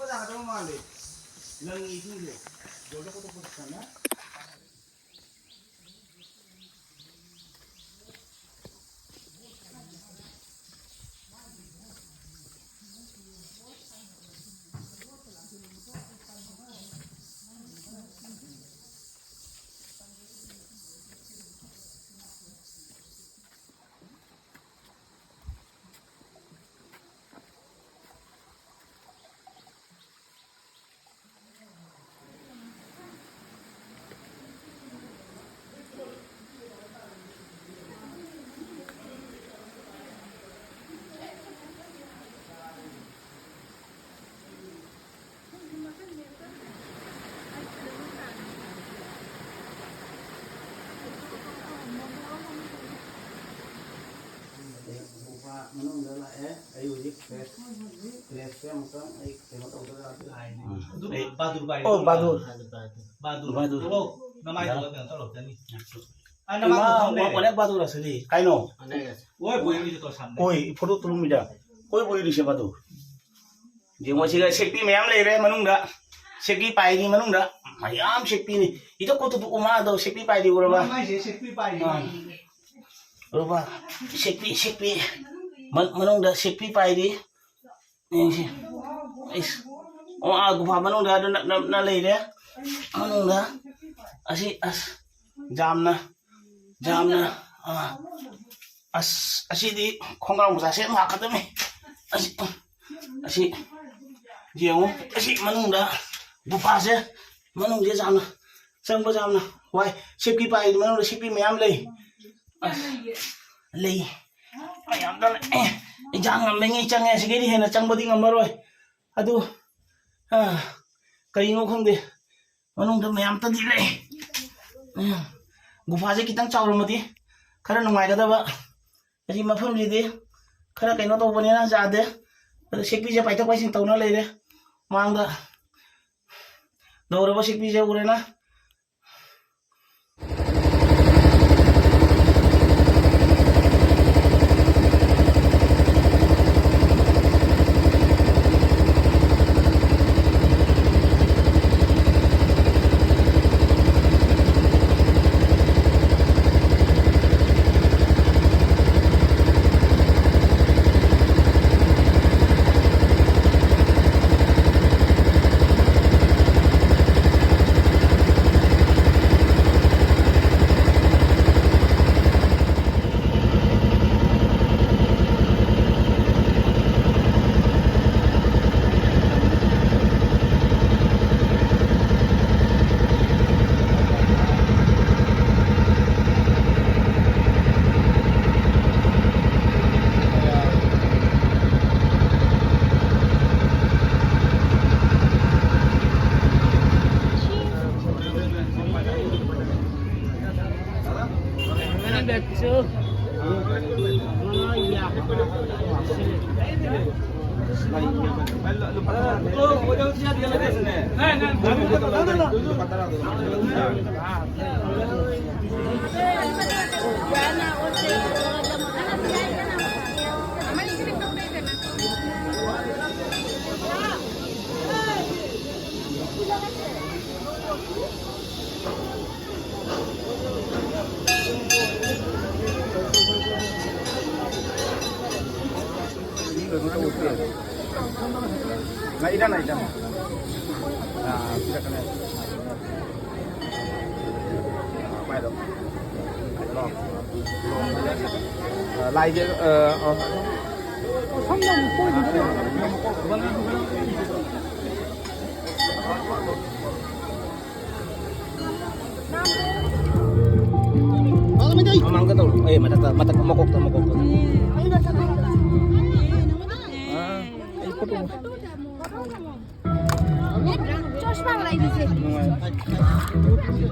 ꯃꯅꯨꯡꯗ ꯂꯥꯛꯑꯦ꯫ ꯑꯩ ꯍꯧꯖꯤꯛ ꯐ꯭ꯔꯦꯁ, ꯐ꯭ꯔꯦꯁꯁꯦ ꯑꯃꯨꯛꯇꯪ ꯑꯩ ꯀꯩꯅꯣ ꯇꯧꯗꯣꯏꯔꯥ? ꯑꯗꯨ ꯑꯩ ꯕꯥꯗꯨꯔ ꯄꯥꯏꯔꯤ꯫ ꯑꯣ, ꯕꯥꯗꯨꯔ꯫ ꯕꯥꯗꯨꯔ꯫ ꯕꯥꯗꯨꯔ꯫ ꯕꯥꯗꯨꯔ꯫ ꯊꯣꯛꯂꯛꯑꯣ꯫ ꯅꯃꯥꯏꯗꯨꯗ ꯀꯩꯅꯣ ꯇꯧꯔꯛꯀꯅꯤ꯫ ꯑ, ꯏꯃꯥ, ꯅꯃꯥꯏꯗꯨꯗ ꯊꯝ ꯂꯩꯔꯦ꯫ ꯀꯣꯅꯦ ꯕꯥꯗꯨꯔ ꯑꯁꯤꯗꯤ꯫ ꯀꯥꯏꯅꯣ? ꯑꯣꯏ, ꯕꯣꯏ ꯍꯣꯏꯁꯦ ꯇꯧꯁꯟꯕ꯫ ꯑꯣꯏ, ꯐꯣꯇꯣ ꯇꯨꯝꯃꯤꯗ꯫ ꯑꯣꯏ, ꯕꯣꯏ ꯍꯣꯏꯁꯦ ꯕꯥꯗꯨꯔ꯫ ꯌꯦꯡꯉꯣ, ꯁꯤꯗ ꯁꯦꯛꯄꯤ ꯃꯌꯥꯝ ꯂꯩꯔꯦ ꯃꯅꯨꯡꯗ꯫ ꯁꯦꯛꯄꯤ ꯄꯥꯏꯔꯤ ꯃꯅꯨꯡꯗ꯫ ꯃꯌꯥꯝ ꯁꯦꯛꯄꯤꯅꯤ꯫ ꯏꯗꯣ ꯀꯣꯠꯇꯨꯗꯨ ꯎꯃꯥꯗꯣ ꯁꯦꯛꯄꯤ ꯄꯥꯏꯔꯤ ꯎꯔꯕ? ꯃꯃꯥꯏꯁꯦ ꯁꯦꯛꯄꯤ ꯄꯥꯏꯔꯤ꯫ ꯑꯥ꯫ ꯎꯔꯕ? ꯁꯦꯛꯄꯤ, ꯁꯦꯛꯄꯤ꯫ ꯃ-, ꯃꯅꯨꯡꯗ ꯁꯦꯛꯄꯤ ꯄꯥꯏꯔꯤ꯫ ꯌꯦꯡꯁꯤ꯫ ꯏꯁ꯫ ꯑꯣ, ꯑꯥ, ꯒꯨꯐꯥ ꯃꯅꯨꯡꯗ ꯑꯗꯨ ꯅꯞ, ꯅꯞꯅ ꯂꯩꯔꯦ꯫ ꯃꯅꯨꯡꯗ꯫ ꯑꯁꯤ, ꯑꯁ꯫ ꯌꯥꯝꯅ, ꯌꯥꯝꯅ, ꯑꯥ꯫ ꯑꯁ, ꯑꯁꯤꯗꯤ ꯈꯣꯡꯒ꯭ꯔꯥꯎ ꯃꯆꯥ ꯁꯦꯠ ꯂꯥꯛꯀꯗꯕꯅꯤ꯫ ꯑꯁꯤ, ꯑꯁꯤ, ꯌꯦꯡꯉꯨ꯫ ꯑꯁꯤ ꯃꯅꯨꯡꯗ ꯒꯨꯐꯥꯁꯦ, ꯃꯅꯨꯡꯁꯦ ꯌꯥꯝꯅ ꯆꯪꯕ ꯌꯥꯝꯅ ꯋꯥꯏ꯫ ꯁꯦꯛꯄꯤ ꯄꯥꯏꯔꯤ ꯃꯅꯨꯡꯗ ꯁꯦꯛꯄꯤ ꯃꯌꯥꯝ ꯂꯩ꯫ ꯑꯁ, ꯂꯩ꯫ ꯃꯌꯥꯝꯗ ꯂꯩ꯫ ꯑꯦ, ꯏꯟꯖꯥꯡ ꯉꯝꯃꯤꯉꯩ ꯆꯪꯉꯦ꯫ ꯑꯁꯤꯒꯤꯗꯤ ꯍꯦꯟꯅ ꯆꯪꯕꯗꯤ ꯉꯝꯃꯔꯣꯏ꯫ ꯑꯗꯨ, ꯑ, ꯀꯔꯤꯅꯣ ꯈꯪꯗꯦ꯫ ꯃꯅꯨꯡꯗ ꯃꯌꯥꯝꯇꯗꯤ ꯂꯩ꯫ ꯎꯝ, ꯒꯨꯐꯥꯁꯦ ꯈꯤꯇꯪ ꯆꯥꯎꯔꯝꯃꯗꯤ ꯈꯔ ꯅꯨꯡꯉꯥꯏꯒꯗꯕ꯫ ꯑꯁꯤ ꯃꯐꯝꯁꯤꯗꯤ ꯈꯔ ꯀꯩꯅꯣ ꯇꯧꯕꯅꯤꯅ ꯌꯥꯗꯦ꯫ ꯑꯗꯨ ꯁꯦꯛꯄꯤꯁꯦ ꯄꯥꯏꯊꯣꯛ ꯄꯥꯏꯁꯤꯟ ꯇꯧꯅ ꯂꯩꯔꯦ꯫ ꯃꯥꯡꯗ ꯂꯧꯔꯕ ꯁꯦꯛꯄꯤꯁꯦ ꯎꯔꯦꯅ꯫ ꯂꯩꯗ, ꯂꯩꯗ꯫ ꯑꯥ, ꯄꯤꯔꯛꯀꯅꯤ꯫ ꯃꯥꯏꯗꯣ꯫ ꯑꯥ, ꯂꯥꯏꯁꯦ, ꯑꯥ, ꯑꯥ꯫ ꯃꯃꯥꯡꯗ ꯇꯧꯔꯣ꯫ ꯑꯦ, ꯃꯊꯛꯇ, ꯃꯊꯛ, ꯃꯀꯣꯛꯇ, ꯃꯀꯣꯛꯇ꯫ ꯑꯥ, ꯑꯩ ꯐꯣꯇꯣ꯫ ꯆꯁꯃꯥ ꯂꯩꯔꯤꯁꯦ꯫ ꯅꯨꯡꯉꯥꯏ꯫